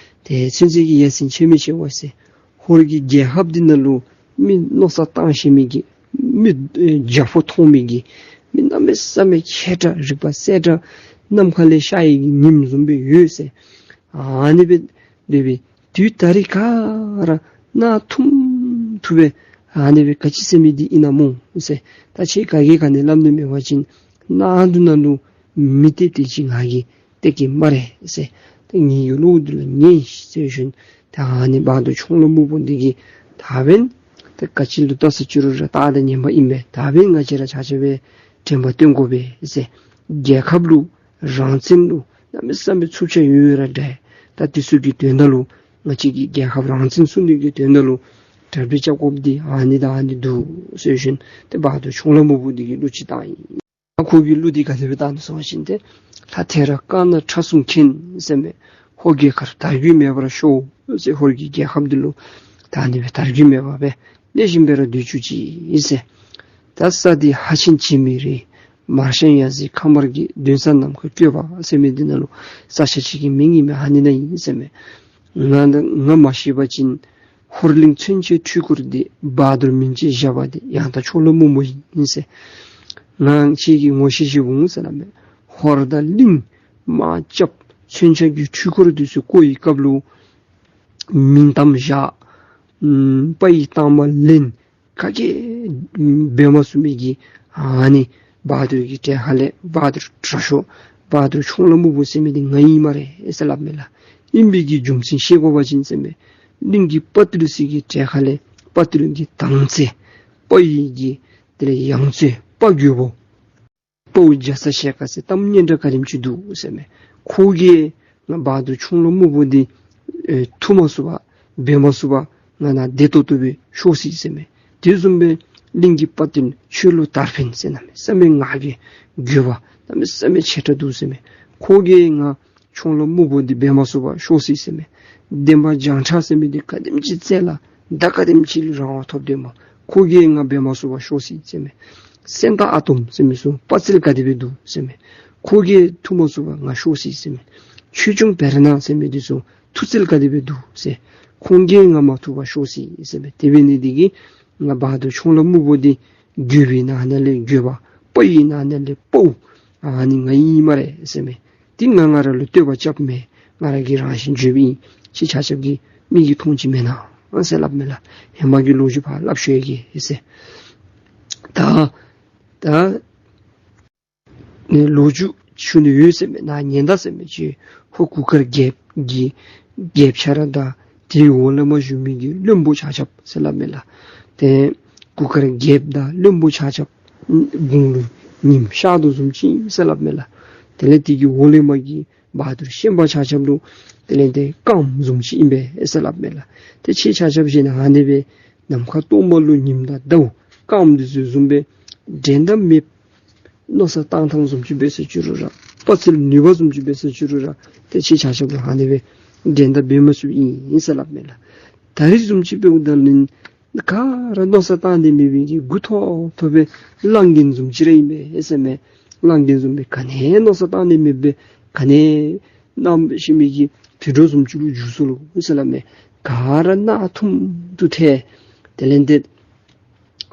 ཏེ་ཚུན་ཚོད་ཀྱི་ཡ་མཚན་ཆེ་མི་ཆེ་བ་ཟེར། ཧོར་གྱི་རྒྱལ་ཁབ་འདི་ནང་ལུ་མི་མནོ་བསམ་བཏང་ཤེས་མི་གི་མི་ཨེ་རྒྱ་ཕོ་མཐོང་མི་གི་མི་གནམ་མེད་ས་མེད་མཁས་དྲགས་རིག་པ་གསལ་དྲགས་ནམ་མཁའ་ལས་ཤར་ཡི་གི་ཉིམ་བཟུམ་སྦེ་ཡོད་ཟེར། ཨ་ནི་སྦེ་སྡོད་པའི་དུས་ད་རིས་ག་ར་གནག་ཐུམ་ཐུམ་སྦེ་ཨ་ནི་སྦེ་ག་ཅི་ཟེར་མི་འདི་ཨིན་ན་སྨོ་ཟེར། ད་ཁྱེད་ག་གིས་ག་ནི་སླབ་ནི་མེད་པ་ཅིན་ནང་དུ་ནང་ལུ་མི་སྟེར་སྟེར་ཅིག་ང་གིས་སྟེར་གེ་སྨ་རེ་ཟེར། ད་ངེ་གི་བློ་འདི་ལུ་ཉན་ཟེར་ཞུ་ནི། ད་ཨ་ནི་བ་དུར་ཆོང་ལ་སྨུག་པོ་འདི་གིས་ད་འབདན་ད་ག་ཅི་ལུ་ལྟ་ས་ཅི་རུང་ར་ད་ད་ཉན་པ་ཨིན་པས། ད་འབདན་ང་བཅས་ར་ཆ་ཁྱབ་སྦེ་དྲན་པ་བཏོན་དགོ་པས་ཟེར། རྒྱལ་ཁབ་ལུ་རང་བཙན་ལུ་གནམ་མེད་ས་མེད་ཚུབ་ཆ་ཡོད་ཡོད་ར་འདྲ། ད་དེ་ཚུ་གི་དོན་དག་ལུ་ང་བཅས་ཀྱི་རྒྱལ་ཁབ་རང་བཙན་སྲུང་ནི་གི་དོན་དག་ལུ་གྲ་སྒྲིག་རྐྱབ་དགོཔ་འདི་ཨ་ནི་དང་ཨ་ནི་འདུག་ཟེར་ཞུ་ནི། ཏེ་བ་དུར་ཆོང་ལ་སྨུག་པོ་འདི་གིས་གླུ་ཅིག་བཏང་ཡི། ཁོ་གི་གླུ་འདི་ག་དེ་སྦེ་བཏང་ནུག་ཟེར་བ་ཅིན་ཏེ་ལྷ་ཐེ་ར་དཀར་ནག་ཁྲ་གསུམ་མཁྱེན་ཟེར་མས། ཧོར་རྒྱལ་ཁབ་དར་རྒུད་མེད་པར་ཤོག་ཟེར། ཧོར་གྱི་རྒྱལ་ཁབ་འདི་ལུ་ད་ཨ་ནི་སྦེ་དར་རྒུད་མེད་པར་སྦེ་ལེགས་ཤོམ་སྦེ་ར་སྡོད་བཅུག་ཅིག་ཟེར། ད་ས་འདི་ཧ་ཆེན་བྱེ་མི་རི། མར་ཤང་ཡ་ཟི་ཁ་མར་གྱི། འདུན་ས་ནམ་མཁའ་བཀོད་པ་ཟེར་མི་འདི་ནང་ལུ་ས་ཆ་ཅིག་གི་མིང་ཨིན་མས། ཨ་ནི་ནང་ཨིན་ཟེར་མས། ང་ང་མ་ཤེས་པ་ཅིན་ཧོར་གླིང་མཚོན་ཆའི་འཕྲུལ་འཁོར་འདི། བ་དུར་མིང་ཅན་བཞག་པ་འདི། ཡང་དག་ཕྱོགས་ལ་སྨུག་པོ་ཡིན་ཟེར། ང་ཁྱེད་ཀྱིས་ངོ་ཤེས་ཤེས་འོང་ཟེར་སླབ་མས། ཧོར་དང་གླིང་དམག་རྐྱབ་མཚོན་ཆ་གི་འཕྲུལ་འཁོར་འདི་ཚུ་བཀོལ་བའི་སྐབས་ལུ་མིང་གཏམ་བཞག། ཨམ་དཔའ་ཡི་རྟགས་མ་ལེན། ག་གིས་འབད་མ་ཚུགས་མི་གི་ཨ་ནི་བ་དུར་གྱི་གྲལ་ཁ་ལས་བ་དུར་དྲག་ཤོས་བ་དུར་ཆོང་ལ་སྨུག་པོ་ཟེར་མི་འདི་ང་ཨིན་སྨ་རེ་ཟེར་སླབ་མས་ལགས། ཨིན་པའི་གི་རྒྱུ་མཚན་ཤེས་དགོ་པ་ཅིན་ཟེར་མས། གླིང་གི་དཔའ་བརྟུལ་ཚུ་གི་གྲལ་ཁ་ལས་དཔའ་བརྟུལ་གྱི་དྭངས་རྩེ། དཔའ་ཡི་གི་དེ་ལས་ཡང་རྩེ་དཔའ་རྒོད་པོ། དཔའ་བོ་རྒྱ་ཚ་ཞལ་དཀར་ཟེར་གཏམ་སྙན་གྲགས་ག་དེམ་ཅིག་འདུག་ཟེར་མས། ཁོ་གིས་ང་བ་དུར་ཆོང་ལ་སྨུག་པོ་འདི་ཨེ་འཐུ་མ་ཚུགས་པར་འབད་མ་ཚུགས་པར་ང་ནཱ་བདེ་ཏོག་ཏོ་སྦེ་ཤོར་སོ་ཡི་ཟེར་མས། དེ་བཟུམ་སྦེ་གླིང་གི་དཔའ་བརྟུལ་ཆོས་ལུ་དར་འཕེན་ཟེར་གནམ་མེད་ས་མེད་ངར་གྱི་རྒོད་པ་གནམ་མེད་ས་མེད་ཆེ་དྲགས་འདུག་ཟེར་མས། ཁོ་གིས་ང་ཆོང་ལ་སྨུག་པོ་འདི་འབད་མ་ཚུགས་པར་ཤོར་སོ་ཡི་ཟེར་མས། འདན་མ་བྱང་ཁྲ་ཟེར་མི་འདི་ག་དེམ་ཅིག་རྩལ་ལ་མདའ་ག་དེམ་ཅིག་ལུ་རང་དབང་ཐོབ་སྡོད་མས། ཁོ་གིས་ང་འབད་མ་ཚུགས་པར་ཤོར་སོ་ཡི་ཟེར་མས། སེང་སྟག་ཨ་དོམ་ཟེར་མི་ཚུ་དཔའ་རྩལ་ག་དེ་སྦེ་འདུག་ཟེར་མས། ཁོ་གིས་འཐུ་མ་ཚུགས་པར་ང་ཤོར་སོ་ཡི་ཟེར་མས། ཆོས་སྐྱོང་བེར་ནག་ཟེར་མི་འདི་ཚུ་མཐུ་རྩལ་ག་དེ་སྦེ་འདུག་ཟེར། ཁོང་གིས་ང་མ་ཐུབ་པར་ཤོར་སོ་ཡི་ཟེར་མས། དེ་འབད་ནི་འདི་གིས་ང་བ་དུར་ཆོང་ལ་སྨུག་པོ་འདི་རྒོད་པའི་ནང་ན་ལས་རྒོད་པ། དཔའ་ཡི་ནང་ན་ལས་དཔའ་བོ་ཨ་ནི་ང་ཨིན་སྨ་རེ་ཟེར་མས། འདི་ང་ང་ར་ལུ་བསྟོད་པ་རྐྱབ་མེན། ང་ར་གིས་རང་བཞིན་བརྗོདཔ་ཨིན། ཁྱེད་ཆ་ཁྱབ་ཀྱིས་མིག་གིས་མཐོང་ཅི་མེན་ན་ཟེར་སླབ་མས་ལགས། ཧེ་མ་གི་ལོ་རྒྱུས་ཕར་སླབ་ཞུ་གེ་ཟེར། ད་ད་ནི་ལོ་རྒྱུས་ཞུ་ནི་ཡོད་ཟེར་མས། ནཱ་ཉན་ད་ཟེར་མས། ཅིག་ཧོར་གུར་དཀར་རྒྱལཔོ་གི་རྒྱལཔོ་ཁྱོད་ར་དང་དེའི་འོག་ལས་མར་བཞུགས་མི་གི་བློན་པོ་ཆ་ཁྱབ་ཟེར་སླབ་མས་ལགས། ཏེ་གུར་དཀར་རྒྱལཔོ་དང་བློན་པོ་ཆ་ཁྱབ་དགུང་ལུ་ཉིམ་ཤར་དོ་བཟུམ་ཅིག་ཨིན་ཟེར་སླབ་མས་ལགས། དེ་ལས་དེ་གི་འོག་ལས་མར་གྱི་བ་དུར་ཤན་པ་ཆ་ཁྱབ་ལུ་དེ་ལས་ཏེ་སྐརམ་བཟུམ་ཅིག་ཨིན་པས་ཟེར་སླབ་མས་ལགས། ཏེ་ཁྱེད་ཆ་ཁྱབ་བཞིན་ཨ་ནི་སྦེ་ནམ་མཁའ་སྟོང་པ་ལུ་ཉིམ་དང་ཟླཝ་སྐརམ་འདི་ཚུ་བཟུམ་སྦེ་འགྲན་ཟླ་མེད། མནོ་བསམ་བཏང་ཐངས་བཟུམ་ཅིག་འབད་ཟེར་ཅི་རུང་ར་དཔའ་རྩལ་ནུས་པ་བཟུམ་ཅིག་འབད་ཟེར་ཅི་རུང་ར་ཏེ་ཁྱེད་ཆ་ཁྱབ་ལུ་ཨ་ནི་སྦེ་འགྲན་ཟླ་འབད་མ་ཚུགསཔ་ཨིན་ཟེར་སླབ་མས་ལགས། ད་རིས་བཟུམ་ཅིག་འབདཝ་ད་ལུ་ག་ར་མནོ་བསམ་བཏང་སྟེ་མེད་པའི་གི་མགུ་ཐོག་ཐོག་སྦེ་གླང་རྒན་བཟུམ་ཅིག་ར་ཨིན་པས་ཟེར་མས། གླང་རྒན་བཟུམ་སྦེ་ག་ནི་མནོ་བསམ་བཏང་སྟེ་མེད་པའི་ག་ནི་གནམ་མེད་ས་མེད་ཀྱི་དུད་འགྲོ་བཟུམ་ཅིག་ལུ་འགྱུར་སོ་ལོ་ཟེར་སླབ་མས། ག་ར་གནག་ཐུམ་ཐུམ་ཐལ། དེ་ལས་ཏེ་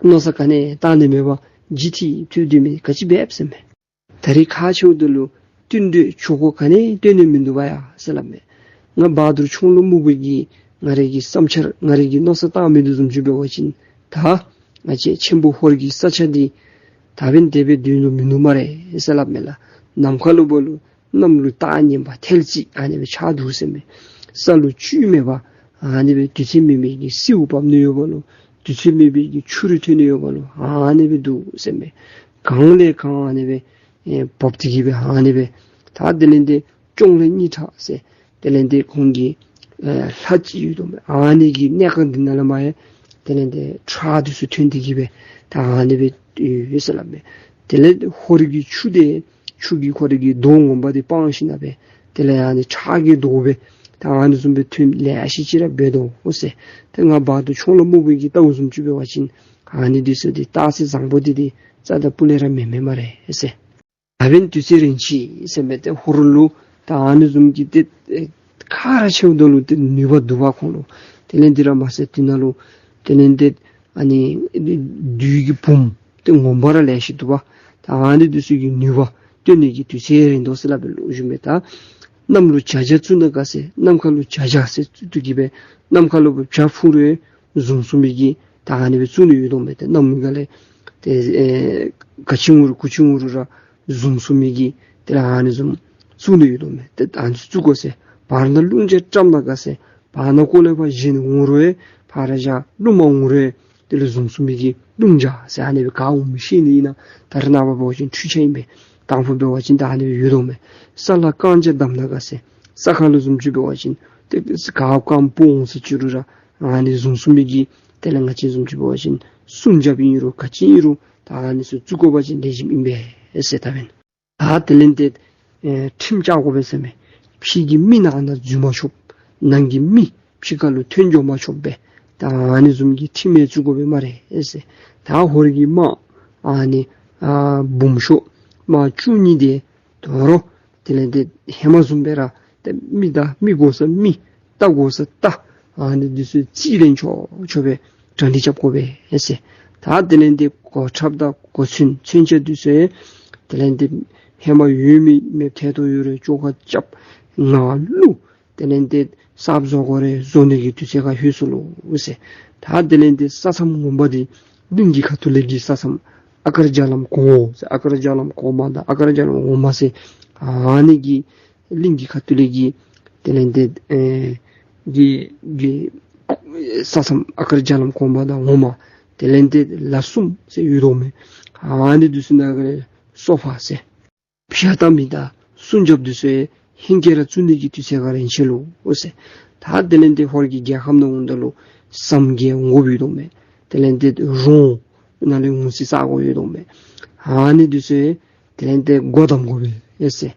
མནོ་བསམ་ག་ནི་བཏང་ནི་མེད་པར་འཇིགས་ཏེ་སྡོད་མི་ག་ཅི་འབད་ཟེར་མས། ད་རིས་ཁ་ཕྱེཝ་ད་ལུ་བསྟུན་གྲོས་ཆོ་ག་ག་ནི་སྟོན་ནི་མིན་འདུག་པ་ཡ་ཟེར་སླབ་མས། ང་བ་དུར་ཆུང་ལུ་སྨུག་པོ་གིས་ང་རའི་གི་བསམ་འཆར་ང་རའི་གི་མནོ་བསམ་བཏང་མི་འདུག་བཟུམ་ཅིག་འབད་བ་ཅིན་ད་ང་བཅས་ཆེན་པོ་ཧོར་གྱི་ས་ཆ་འདི་ད་འབདན་དེ་སྦེ་སྡོད་ནི་མིན་འདུག་སྨ་རེ་ཟེར་སླབ་མས་ལགས། ནམ་མཁའ་ལུ་འབད་རུང་གནམ་ལུ་རྟགས་ངན་པ་ཐལ་ཅིག་ཨ་ནི་སྦེ་ཆགས་འདུག་ཟེར་མས། ས་ལུ་བཅུད་མེད་པ་ཨ་ནི་སྦེ་དུས་ཚོད་མེད་མི་གི་སེརཝ་བབས་ནི་ཡོདཔ་ལོ། དུས་ཚོད་མེད་མི་གི་ཆུ་རུད་ཐོན་ནི་ཡོདཔ་ལོ། ཨ་ནི་སྦེ་འདུག་ཟེར་མས། གངས་ལས་གངས་ཨ་ནི་སྦེ་ཨེ་བབས་ཏེ་གི་སྦེ་ཨ་ནི་སྦེ་ད་དེ་ལས་ཏེ་གཅོང་ལས་གཉིས་ཕྲ་ཟེར། དེ་ལས་ཏེ་ཁོང་གི་ཨེ་ལྷ་ཅིག་ཡོད་དོ་མས། ཨ་ནི་གི་གནས་ཁང་འདི་ནང་ལས་མར་ཡང་དེ་ལས་ཏེ་ཁྲག་འདི་ཚུ་ཐོན་ཏེ་གི་སྦེ་ད་ཨ་ནི་སྦེ་ཡོད་ཟེར་སླབ་མས། དེ་ལས་ཧོར་གྱི་ཆུ་དེ་ཆུ་གིས་ཁོ་རའི་གི་མདོག་ངོ་མ་འདི་སྤང་ཞིནམ་ལས་དེ་ལས་ཨ་ནི་ཁྲག་གི་མདོག་སྦེ་ ད་ཨ་ནི་བཟུམ་སྦེ་ཐོན་ལེ་ཤ་ཅིག་ར་འབད་དོ་ཟེར། ཏེ་ང་བར་དུ་མཆོང་ལ་མུར་བུ་གིས་བལྟཝ་བཟུམ་ཅིག་འབད་བ་ཅིན་ཨ་ནི་འདི་ཚུ་འདི་རྟགས་མཚན་བཟང་པོ་འདི་འདི་རྩ་དང་སྤུ་ལས་ར་མེན་མས་སྨ་རེ་ཟེར། ད་འབདན་དུས་ཚོད་རན་ཅི་ཟེར་མས། ཏེ་ཧོར་ལུ་ད་ཨ་ནི་བཟུམ་གྱི་ཏེ་ཨེ་ཁག་ར་ཆེཝ་ད་ལུ་ཏེ་ནུས་པ་འདུག་པ་ཁོང་ལུ། དེ་ལས་འདི་ར་མ་ཚད་དེ་ནང་ལུ་དེ་ལས་ཏེ་ཨ་ནི་བདུད་ཀྱི་བུམོ་ཏེ་ངོ་མ་ར་ལེ་ཤ་འདུག་པ། ད་ཨ་ནི་འདི་ཚུ་གི་ནུས་པ་སྟོན་ནི་གི་དུས་ཚོད་རན་དོ་ཟེར་སླབ་པའི་ལོ་རྒྱུས་མས། ད་གནམ་ལུ་བྱ་རྒྱ་བཙུགས་ན་དགའ་ཟེར། གནམ་ཁ་ལུ་བྱ་རྒྱ་ཟེར་བཙུགས་ཏེ་གི་སྦེ་གནམ་ཁ་ལུ་བྱ་འཕུར་རུང་བཟུང་ཚུགས་མི་གི་ད་ཨ་ནི་སྦེ་བཙུགས་ནི་ཡོད་དོ་མས། ཏེ་གནམ་མི་ག་ལས་ཏེ་ཨེ་ག་ཅི་འོང་རུང་གུ་ཅི་འོང་རུང་ར་བཟུང་ཚུགས་མི་གི་དེ་ལས་ཨ་ནི་བཟུམ་བཙུགས་ནི་ཡོད་དོ་མས། ཏེ་ཨ་ནི་བཙུགས་དགོ་ཟེར། བར་ན་རླུང་རྒྱས་བཀྲམ་ན་དགའ་ཟེར། བར་ན་ཀོ་ལེ་ཕར་བཞེངས་འོང་རུང་ཕར་ར་བཞག་རླུང་མ་འོང་རུང་དེ་ལས་བཟུང་ཚུགས་མི་གི་རླུང་རྒྱས་ཟེར་ཨ་ནི་སྦེ་ག་འོང་མི་ཤེས་ནི་ཨིན་ན། ད་རེས་ནངས་པ་འབད་བ་ཅིན་འཕྲུལ་ཆས་ཨིན་པས། དང་ཕུ་འབད་བ་ཅིན་ད་ཨ་ནི་སྦེ་ཡོད་དོ་མས། ས་ལ་རྐང་རྗེས་བསྡམས་ན་དགའ་ཟེར། ས་ཁ་ལུ་བཟུམ་ཅིག་འབད་བ་ཅིན་ཏེ་ག་རྐངམ་སྤུ་འོང་ཟེར་ཅི་རུང་ར་ཨ་ནི་བཟུང་ཚུགས་མི་གི་དེ་ལས་ང་བཅས་བཟུམ་ཅིག་འབད་བ་ཅིན་སྲུང་རྒྱབ་ཨིན་རུང་ག་ཅི་ཨིན་རུང་ད་ཨ་ནི་ཚུ་བཙུགས་དགོ་པ་ཅིན་ལེགས་ཤོམ་ཨིན་པས་ཟེར། ད་འབདན་ད་དེ་ལས་ཏེ་ཨེ་ཁྲིམས་བཅའ་དགོ་པས་ཟེར་མས། ཕྱི་གི་མི་ནང་ན་འཛུལ་མ་ཆོགཔ། ནང་གི་མི་ཕྱི་ཁ་ལུ་ཐོན་འགྱོ་མ་ཆོགཔ་སྦེ་ད་ཨ་ནི་བཟུམ་གྱི་ཁྲིམས་ཡང་བཙུགས་དགོ་པས་སྨ་རེ་ཟེར། ད་ཧོར་གྱི་དམག་ཨ་ནི་ཨ་འབུམ་ཤོག་དམག་བཅུ་གཉིས་དེ་དོ་རུང་དེ་ལས་ཏེ་ཧེ་མ་བཟུམ་སྦེ་ར་ཏེ་མི་དང་མི་དགོ་ས་མི་རྟ་དགོ་ས་རྟ་ཨ་ནི་འདི་ཚུ་རྩིས་ལེན་ཆོག་ཆོག་སྦེ་གྲ་སྒྲིག་རྐྱབ་དགོ་པས་ཟེར། ད་དེ་ལས་ཏེ་གོ་ཁྲབ་དང་གོ་མཚོན་མཚོན་ཆ་འདི་ཚུ་དེ་ལས་ཏེ་ཧེ་མ་ཡོད་མི་མེདཔ་ཐལ་དོ་ཡོད་རུང་བཅོ་ཁ་རྐྱབ་ངར་བླུག། དེ་ལས་ཏེ་གསརཔ་བཟོ་དགོ་རུང་བཟོ་ནི་གི་དུས་ཚོད་ཁར་ལྷོད་སོ་ལོ་ཟེར། ད་དེ་ལས་ཏེ་ས་མཚམས་ངོ་མ་འདི་གླིང་གི་ཁ་ཐུག་ལས་ཀྱི་ས་མཚམས་ཨ་ཀར་རྒྱ་ལམ་གོང་འོག་ཟེར། ཨ་ཀར་རྒྱ་ལམ་གོང་མ་དང་ཨ་ཀར་རྒྱ་ལམ་འོག་མ་ཟེར་ཨ་ནི་གི་གླིང་གི་ཁ་ཐུག་ལས་ཀྱི་དེ་ལས་ཏེ་ཨེ་གི་གི་ས་མཚམས་ཨ་ཀར་རྒྱ་ལམ་གོང་མ་དང་འོག་མ་དེ་ལས་ཏེ་ལ་གསུམ་ཟེར་ཡོད་དོ་མས། ཨ་ནི་འདི་ཚུ་ནང་གི་སོ་པ་ཟེར་བྱ་དང་མི་དང་སྲུང་སྐྱོབ་འདི་ཚུ་ཡང་ཧེང་སྐལ་ར་བཙུགས་ནི་གི་དུས་ཚོད་ཁར་རན་ཅི་ལོ་ཟེར། ད་དེ་ལས་ཏེ་ཧོར་གྱི་རྒྱལ་ཁམས་ནང་འོངམ་ད་ལུ་ཟམ་བརྒལ་འོང་དགོཔ་ཡོད་དོ་མས། དེ་ལས་ཏེ་རོང་ནང་ལས་འོང་སའི་ས་གོ་ཡོད་དོ་མས། ཨ་ནི་འདི་ཚུ་ཡང་དེ་ལས་ཏེ་སྒོ་བསྡམ་དགོ་པས་ཟེར།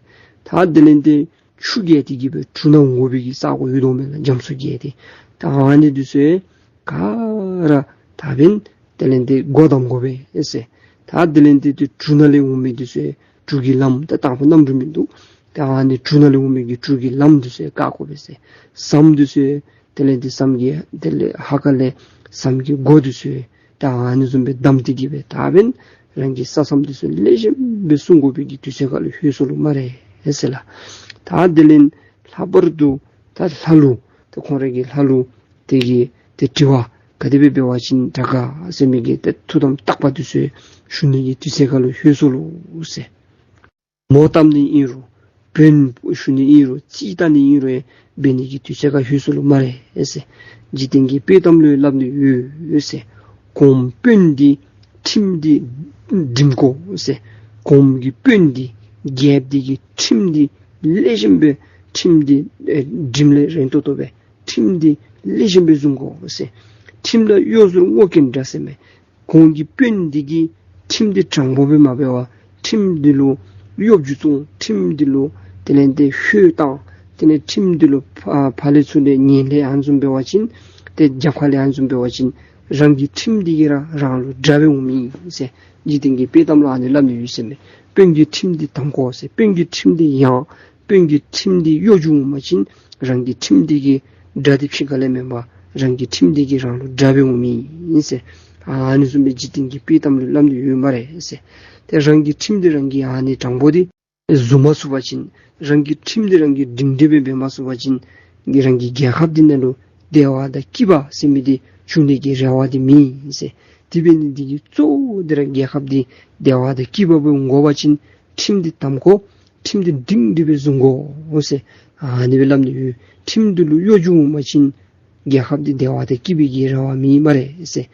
ད་དེ་ལས་ཏེ་ཆུ་བརྒལ་ཏེ་གི་སྦེ་གྲུ་ནང་འོང་དགོ་པའི་གི་ས་གོ་ཡོད་དོ་མས་ལགས། རྒྱ་མཚོ་བརྒལ་ཏེ། ད་ཨ་ནི་འདི་ཚུ་ཡང་ག་ར་ད་འབདན་དེ་ལས་ཏེ་སྒོ་བསྡམ་དགོ་པས་ཟེར། ད་དེ་ལས་ཏེ་ཏེ་གྲུ་ནང་ལས་འོང་མི་འདི་ཚུ་ཡང་གྲུ་གི་ལམ་ད་དང་ཕུ་གནམ་གྲུ་མིན་འདུག། ད་ཨ་ནི་གྲུ་ནང་ལས་འོང་མི་གི་གྲུ་གི་ལམ་འདི་ཚུ་ཡང་བཀག་དགོ་པས་ཟེར། ཟམ་འདི་ཚུ་ཡང་དེ་ལས་ཏེ་ཟམ་གྱི་དེ་ལས་ཧ་ཁ་ལས་ཟམ་གྱི་སྒོ་འདི་ཚུ་ཡང་ད་ཨ་ནི་བཟུམ་སྦེ་བསྡམས་ཏེ་གི་སྦེ་ད་འབདན་རང་གི་ས་མཚམས་འདི་ཚུ་ལེགས་ཤོམ་སྦེ་སྲུང་དགོ་པའི་གི་དུས་ཚོད་ཁར་ལུ་ལྷོད་སོ་ལོ་སྨ་རེ་ཟེར་ལགས། ད་དེ་ལས་ལྷག་པར་དུ་ད་ལྷ་ལུ་ད་ཁོང་ར་གི་ལྷ་ལུ་དེ་གི་ཏེ་དྲི་བ་ག་དེ་སྦེ་འབད་བ་ཅིན་དྲག་ག་ཟེར་མི་གི་ཏེ་ཐུགས་དམ་བརྟག་པ་འདི་ཚུ་ཞུ་ནི་གི་དུས་ཚོད་ཁར་ལུ་ལྷོད་སོ་ལོ་ཟེར། མོ་བཏབ་ནི་ཨིན་རུང་བོན་ཞུ་ནི་ཨིན་རུང་རྩིས་བལྟ་ནི་ཨིན་རུང་འབད་ནི་གི་དུས་ཚོད་ཁར་ལྷོད་སོ་ལོ་སྨ་རེ་ཟེར། འཇིག་རྟེན་གྱི་དཔེ་གཏམ་ལུ་སླབ་ནི་ཡོད་ཟེར། གོངམ་དཔོན་འདི་ཁྲིམས་འདི་སྒྲིམ་དགོ་ཟེར། གོངམ་གི་དཔོན་འདི་རྒྱལཔོ་འདི་གི་ཁྲིམས་འདི་ལེགས་ཤོམ་སྦེ་ཁྲིམས་འདི་ཨེ་སྒྲིམ་ལས་རན་ཏོག་ཏོ་སྦེ་ཁྲིམས་འདི་ལེགས་ཤོམ་སྦེ་བཟུང་དགོ་ཟེར། ཁྲིམས་ལ་གཡོ་ཟོལ་སྔོག་གིན་འདྲ་ཟེར་མས། གོང་གི་དཔོན་འདི་གིས་ཁྲིམས་འདི་དྲང་པོ་སྦེ་མ་འབད་བར་ཁྲིམས་འདི་ལུ་གཡོ་སྒྱུ་བཙུགས། ཁྲིམས་འདི་ལུ་དེ་ལས་ཏེ་ཤོབ་བཏང་། དེ་ལས་ཁྲིམས་འདི་ལུ་ཕ་ཕར་ལས་ཚུར་ལས་ངན་ལས་ཨ་ནི་བཟུམ་འབད་བ་ཅིན་ཏེ་རྒྱབ་ཁ་ལས་ཨ་ནི་བཟུམ་འབད་བ་ཅིན་རང་གི་ཁྲིམས་འདི་གིས་ར་རང་ལུ་དགྲ་སྦེ་འོང་མི་ཨིན་ཟེར། འཇིག་རྟེན་གྱི་དཔེ་གཏམ་ལུ་ཨ་ནི་སླབ་ནི་ཡོད་ཟེར་མས། དཔོན་གྱི་ཁྲིམས་འདི་དམ་དགོ་ཟེར། དཔོན་གྱི་ཁྲིམས་འདི་ཡང་དཔོན་གྱི་ཁྲིམས་འདི་གཡོ་སྒྱུ་འོང་པ་ཅིན་རང་གི་ཁྲིམས་འདི་གིས་དགྲ་འདི་ཕྱི་ཁ་ལས་མེན་པར་རང་གི་ཁྲིམས་འདི་གིས་རང་ལུ་དགྲ་སྦེ་འོང་མི་ཨིན་ཟེར། ཨ་ནི་བཟུམ་སྦེ་འཇིག་རྟེན་གྱི་དཔེ་གཏམ་ལུ་སླབ་ནི་ཡོད་སྨ་རེ་ཟེར། ཏེ་རང་གི་ཁྲིམས་འདི་རང་གིས་ཨ་ནི་དྲང་པོ་འདི་བཟུང་མ་ཚུགས་པ་ཅིན་རང་གི་ཁྲིམས་འདི་རང་གིས་སྒྲིང་སྒྲི་སྦེ་འབད་མ་ཚུགས་པ་ཅིན་རང་གི་རྒྱལ་ཁབ་འདི་ནང་ལུ་བདེ་བ་དང་སྐྱིད་པ་ཟེར་མི་འདི་འབྱུང་ནི་གི་རེ་བ་འདི་མེད་ཨིན་ཟེར། དེ་འབད་ནི་འདི་གིས་གཙོ་བོ་འདི་ར་རྒྱལ་ཁབ་འདི་བདེ་བ་དང་སྐྱིད་པ་སྦེ་འོང་དགོ་པ་ཅིན་ཁྲིམས་འདི་དམ་དགོ། ཁྲིམས་འདི་སྒྲིང་སྒྲི་སྦེ་བཟུང་དགོ་ཟེར་ཨ་ནི་སྦེ་སླབ་ནི་ཡོད། ཁྲིམས་འདི་ལུ་གཡོ་སྒྱུ་འོང་པ་ཅིན་རྒྱལ་ཁབ་འདི་བདེ་བ་དང་སྐྱིད་པའི་གི་རེ་བ་མེད་སྨ་རེ་ཟེར།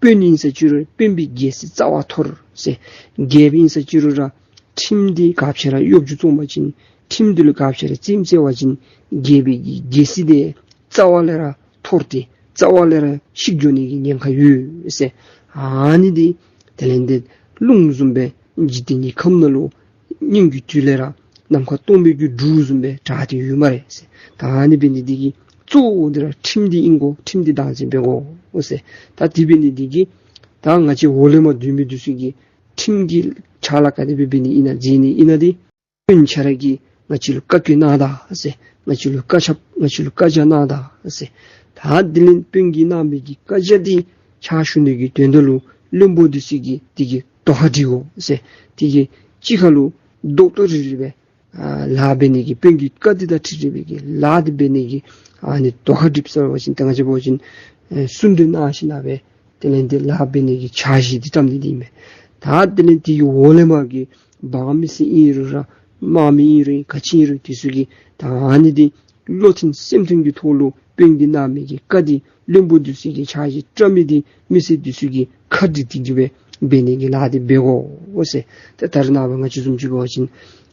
དཔོན་ཨིན་ས་ཅི་རུང་དཔོན་པོའི་རྒྱལ་སྲིད་རྩ་བ་འཐོར་ཟེར། རྒྱལཔོ་ཨིན་ས་ཅི་རུང་ར་ཁྲིམས་འདི་ག་ཅི་ར་གཡོ་སྒྱུ་བཙུགས་པ་ཅིན་ཁྲིམས་འདི་ལུ་ག་ཅི་ར་རྩིས་མ་བཙལ་བ་ཅིན་རྒྱལ་པོའི་གི་རྒྱལ་སྲིད་འདི་རྩ་བ་ལས་ར་འཐོར་ཏེ་རྩ་བ་ལས་ར་བཤིག་འགྱོ་ནི་གི་ཉེན་ཁ་ཡོད་ཟེར། ཨ་ནི་འདི་དེ་ལས་ཏེ་རླུང་བཟུམ་སྦེ་འཇིག་རྟེན་གྱི་ཁམས་ནང་ལུ་སྔོན་གྱི་དུས་ལས་ར་ ནམ་མཁའ་སྟོང་པའི་གི་འབྲུག་བཟུམ་སྦེ་གྲགས་ཏེ་ཡོད་སྨ་རེ་ཟེར། ད་ཨ་ནི་འབད་ནི་འདི་གིས་གཙོ་བོ་འདི་ར་ཁྲིམས་འདི་ཨིན་གོ། ཁྲིམས་འདི་བདག་འཛིན་འབད་དགོ་ཟེར། ད་དེ་འབད་ནི་འདི་གིས་ད་ང་བཅས་འོག་ལས་མར་སྡོད་མི་འདི་ཚུ་གིས་ཁྲིམས་ཀྱི་ཕྱག་ལཱ་ག་དེ་སྦེ་འབད་ནི་ཨིན་ན་མཛད་ནི་ཨིན་ན་འདི་དཔོན་ཁྱེད་ར་གིས་ང་བཅས་ལུ་བཀའ་བཀྱོན་གནང་ད་ཟེར། ང་བཅས་ལུ་བཀའ་ཁྱབ། ང་བཅས་ལུ་བཀའ་རྒྱ་གནང་ད་ཟེར། ད་དེ་ལས་དཔོན་གྱིས་གནང་མི་གི་བཀའ་རྒྱ་འདི་ཕྱག་ཞུ་ནི་གི་དོན་དག་ལུ་བློན་པོ་འདི་ཚུ་གིས་དེ་གི་དོ་ཁ་སྒྲིག་དགོ་ཟེར། དེ་གི་གཅིག་ཁར་ལུ་རྡོག་རྡོག་རིལ་རིལ་སྦེ་ཨ་ལཱ་འབད་ནི་གི་དཔོན་གྱི་བཀའ་འདི་དང་འཁྲིལ་རིལ་བའི་གི་ལཱ་འདི་འབད་ནི་གི་ཨ་ནི་དོ་ཁ་སྒྲིག་ཟེར་བ་ཅིན་ད་ང་བཅས་འབད་བ་ཅིན་ཨེ་གསུང་གྲོས་གནང་ཞིནམ་ལས་དེ་ལས་འདི་ལཱ་འབད་ནི་གི་འཆར་གཞི་འདི་བཀྲམ་ནི་འདི་ཨིན་མས། ད་དེ་ལས་དེ་གི་འོག་ལས་མར་གྱི་འབངས་མི་སེར་ཨིན་རུང་ར་དམག་མི་ཨིན་རུང་ག་ཅི་ཨིན་རུང་དེ་ཚུ་གིས་ད་ཨ་ནི་འདི་བློ་མཐུན་སེམས་མཐུན་གྱི་ཐོག་ལུ་དཔོན་གྱིས་གནང་མི་གི་བཀའ་འདི་བློན་པོ་འདི་ཚུ་གིས་འཆར་གཞི་བཀྲམ་མི་འདི་མི་སེར་འདི་ཚུ་གིས་ཁ་སྒྲིག་སྟེ་གི་སྦེ་འབད་ནི་གི་ལཱ་འདི་འབད་དགོ་ཟེར། ཏེ་ད་རེས་ནངས་པ་ང་བཅས་བཟུམ་ཅིག་འབད་བ་ཅིན་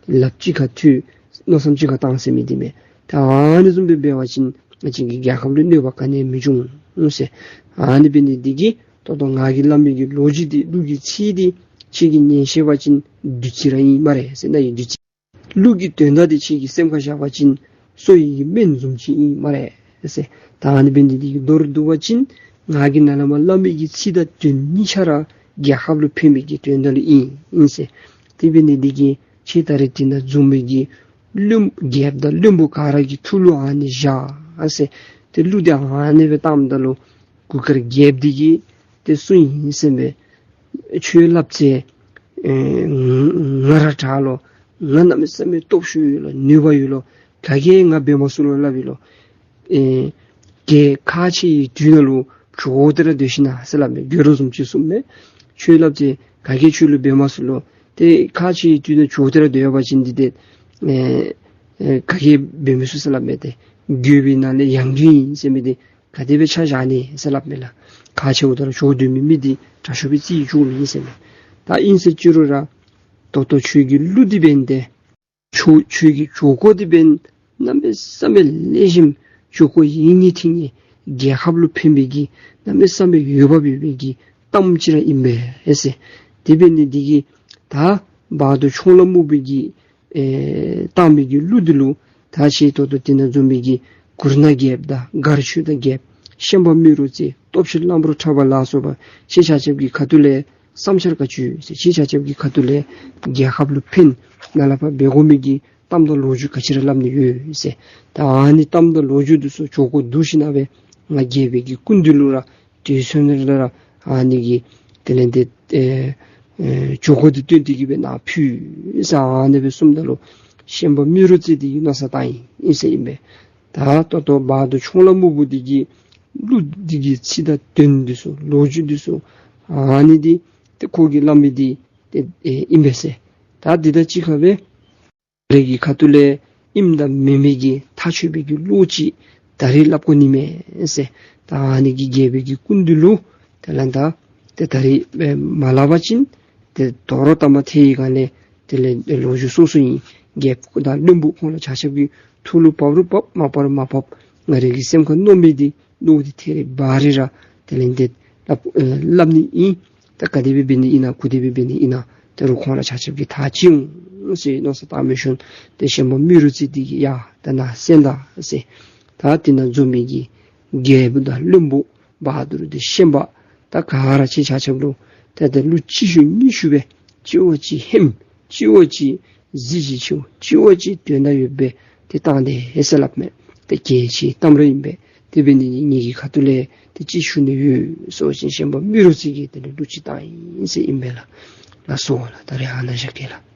ལགཔ་གཅིག་ཁར་མཐུད་མནོ་བསམ་གཅིག་ཁར་བཏང་ཟེར་མི་འདི་མས། ད་ཨ་ནི་བཟུམ་སྦེ་འབད་བ་ཅིན་ང་བཅས་ཀྱི་རྒྱལ་ཁབ་ལུ་གནོད་པ་ག་ནི་ཡང་མི་འབྱུང་ཟེར། ཨ་ནི་འབད་ནི་འདི་གིས་ད་ལྟོ་ང་གིས་སླབ་མི་གི་ལོ་རྒྱུས་འདི་གླུ་གི་ཚིག་འདི་ཁྱེད་ཀྱིས་ཉན་ཤེས་པ་ཅིན་བདུད་རྩི་ར་ཨིན་སྨ་རེ་ཟེར། རྣ་ཡི་བདུད་རྩི། གླུ་གི་དོན་དག་འདི་ཁྱེད་ཀྱིས་སེམས་ཁར་བཞག་པ་ཅིན་སོ་ཡི་གི་སྨན་བཟུམ་ཅིག་ཨིན་སྨ་རེ་ཟེར། ད་ཨ་ནི་འབད་ནི་འདི་གིས་མདོར་བསྡུ་བ་ཅིན་ང་གིས་ནཱ་ལས་མར་སླབ་མི་གི་ཚིག་དང་དོན་གཉིས་ཆ་ར་རྒྱལ་ཁབ་ལུ་ཕན་མི་གི་དོན་དག་ལུ་ཨིན་ཨིན་ཟེར། དེ་འབད་ནི་འདི་གིས་ཁྱེད་ད་རེས་འདི་ནང་འཛོམས་མི་གི་བློན་རྒྱལཔོ་དང་བློན་པོ་ག་ར་གི་ཐུགས་ལུ་ཨ་ནི་བཞག་ཟེར། ཏེ་གླུ་འདི་ཨ་ནི་སྦེ་བཏངམ་ད་ལུ་གུར་དཀར་རྒྱལཔོ་འདི་གིས་ཏེ་གསུངས་ཡི་ཟེར་མས། ཁྱོད་སླབ་ཚེ་ཨེ་ང་ར་དྲག་ལོ། ང་གནམ་མེད་ས་མེད་སྟོབས་ཤུགས་ཡོད་ལོ། ནུས་པ་ཡོད་ལོ། ག་གིས་ང་འབད་མ་ཚུགས་ལོ་སླབ་ཨིན་ལོ། ཨེ་གལ་ཁག་ཆེ་བའི་དུས་ནང་ལུ་བྱོག་སྟེ་ར་སྡོད་ཤིག་ན་ཟེར་སླབ་མས། དགོད་བྲོ་བཟུམ་ཅིག་གསུངས་མས། ཁྱོད་སླབ་ཚེ་ག་གིས་ཁྱོད་ལུ་འབད་མ་ཚུགས་ལོ། ཏེ་ཁག་ཆེ་བའི་དུས་ནང་བྱོག་སྟེ་ར་སྡོད་པ་ཅིན་འདི་ཏེ་ཨེ་ཨེ་ག་གིས་འབད་མི་ཚུགས་ཟེར་སླབ་མས། ཏེ་རྒོད་པའི་ནང་ལས་ཡང་རྒོད་ཨིན་ཟེར་མི་འདི་ག་དེ་སྦེ་ཆ་བཞག་ནི་ཟེར་སླབ་མས་ལགས། ཁག་ཆེཝ་ད་ར་བྱོག་སྡོད་མི་མི་འདི་དྲག་ཤོས་སྦེ་རྩིས་བཅུག་མི་ཨིན་ཟེར་མས། ད་ཨིན་ཟེར་ཅི་རུང་ར་ད་ལྟོ་ཁྱོད་ཀྱི་གླུ་འདི་འབདན་ཏེ་ཁྱོད་ཁྱོད་ཀྱི་བྱོག་གོ་འདི་འབདན་གནམ་མེད་ས་མེད་ལེགས་ཤོམ་བྱོག་གོ་ཡིད་གཉིས་མཐུན་གཉིས་རྒྱལ་ཁབ་ལུ་ཕན་པའི་གི་གནམ་མེད་ས་མེད་འོས་འབབ་ཡོད་པའི་གི་གཏམ་ཅིག་ར་ཨིན་པས་ཟེར། དེ་འབད་ནི་འདི་གིས་ད་བ་དུར་ཁྱུང་ལྷ་སྨུག་པོ་གིས་ཨེ་བཏང་མི་གི་གླུ་འདི་ལུ་ད་ཁྱེད་ད་ལྟོ་འདི་ནང་འཛོམས་མི་གི་གུར་ནག་རྒྱལཔོ་དང་མགར་ཆོས་དང་རྒྱལཔོ་ཤན་པ་རྨེ་རུ་རྩེ་སྟོབས་ཆེན་གླང་པོ་ཁྲ་བ་ལ་སོགས་པ་ཁྱེད་ཆ་ཁྱབ་ཀྱི་ཁ་ཐུག་ལས་བསམ་འཆར་ག་ཅི་ཡོད་ཟེར། ཁྱེད་ཆ་ཁྱབ་ཀྱི་ཁ་ཐུག་ལས་རྒྱལ་ཁབ་ལུ་ཕན་ནཱ་ལས་ཕར་འབད་དགོ་མི་གི་གཏམ་དང་ལོ་རྒྱུས་ག་ཅི་ར་སླབ་ནི་ཡོད་ཟེར། ད་ཨ་ནི་གཏམ་དང་ལོ་རྒྱུས་འདི་ཚུ་བྱོག་གོ་བསྡུ་ཞིནམ་ལས་ང་རྒྱལ་པོའི་གི་སྐུ་མདུན་ལུ་ར་དེ་ཚུ་ནང་ལས་ར་ཨ་ནི་གི་དེ་ལས་འདི་ཨེ་ཨེ་བྱོག་གོ་འདི་བཏོན་ཏེ་གི་སྦེ་ནཱ་ཕུལ་ཟེར་ཨ་ནི་སྦེ་གསུངམ་ད་ལུ་ཤན་པ་རྨེ་རུ་རྩེ་འདི་གིས་མནོ་བསམ་བཏང་ཡི་ཨིན་ཟེར་ཨིན་པས། ད་ད་ལྟོ་བ་དུར་ཁྱུང་ལྷ་སྨུག་པོ་འདི་གིས་གླུ་འདི་གི་ཚིག་དང་དོན་འདི་ཚུ་ལོ་རྒྱུས་འདི་ཚུ་ཨ་ནི་འདི་ཏེ་ཁོ་གིས་སླབ་མི་འདི་ཏེ་ཨེ་ཨིན་པས་ཟེར། ད་འདི་དང་གཅིག་ཁར་སྦེ་རེ་གི་ཁ་ཐུག་ལས་ཨིནམ་དང་མེན་མི་གི་ཐག་ཆོད་པའི་གི་བློ་ཅིག་ད་རིས་སླབ་དགོ་ནི་མས་ཟེར། ད་ཨ་ནི་གི་རྒྱལ་པོའི་གི་སྐུ་མདུན་ལུ་དེ་ལས་ད་ཏེ་ད་རིས་མ་སླབ་པ་ཅིན་ཏེ་དོ་རུང་ལྟ་མ་ཐལ་བའི་སྒང་ལས་དེ་ལས་ལོ་རྒྱུས་སོ་སོ་ཨིན། རྒྱལཔོ་དང་བློན་པོ་ཁོང་ར་ཆ་ཁྱབ་ཀྱི་ཐུགས་ལུ་བབ་རུང་བབ་མ་བབ་རུང་མ་བབ་ང་རའི་གི་སེམས་ཁར་མནོ་མི་འདི་མནོ་སྟེ་ཐད་རི་བ་རི་ར་དེ་ལས་འདི་སླབ་ཨེ་སླབ་ནི་ཨིན། ད་ག་དེ་སྦེ་འབད་ནི་ཨིན་ན་གུ་དེ་སྦེ་འབད་ནི་ཨིན་ན་ད་རུང་ཁོང་ར་ཆ་ཁྱབ་ཀྱིས་ཐག་བཅད་འོང་ཟེར་མནོ་བསམ་བཏང་མི་ཤུལ་ཏེ་ཤན་པ་རྨེ་རུ་རྩེ་འདི་གིས་ཡ་ད་ནཱ་གསན་ད་ཟེར། ད་འདི་ནང་འཛོམས་མི་གི་རྒྱལ་པོ་དང་བློན་པོ་བ་དུར་འདི་ཤན་པ་ད་ག་ར་ཁྱེད་ཆ་ཁྱབ་ལུ་ད་ད་གླུ་གཅིག་ཞུ་གཉིས་ཞུ་སྦེ་གཅིག་བ་གཅིག་ཧེམ་གཅིག་བ་གཅིག་གཟི་བརྗིད་ཆེཝ་གཅིག་བ་གཅིག་དོན་དག་ཡོདཔ་སྦེ་ཏེ་བཏང་སྟེ་ཨེ་ཟེར་སླབ་མས། ཏེ་གལ་ཆེའི་གཏམ་ར་ཨིན་པས། དེ་འབད་ནི་འདི་ངེ་གི་ཁ་ཐུག་ལས་ཏེ་གཅིག་ཞུ་ནི་ཡོད་ཟེར་བ་ཅིན་ཤན་པ་རྨེ་རུ་རྩེ་གིས་དེ་ལས་གླུ་གཅིག་བཏང་ཡི་ཟེར་ཨིན་པས་ལགས། ལགས་སོ་ལགས། ད་རེས་ཨ་ནཱ་བཞག་གེ་ལགས།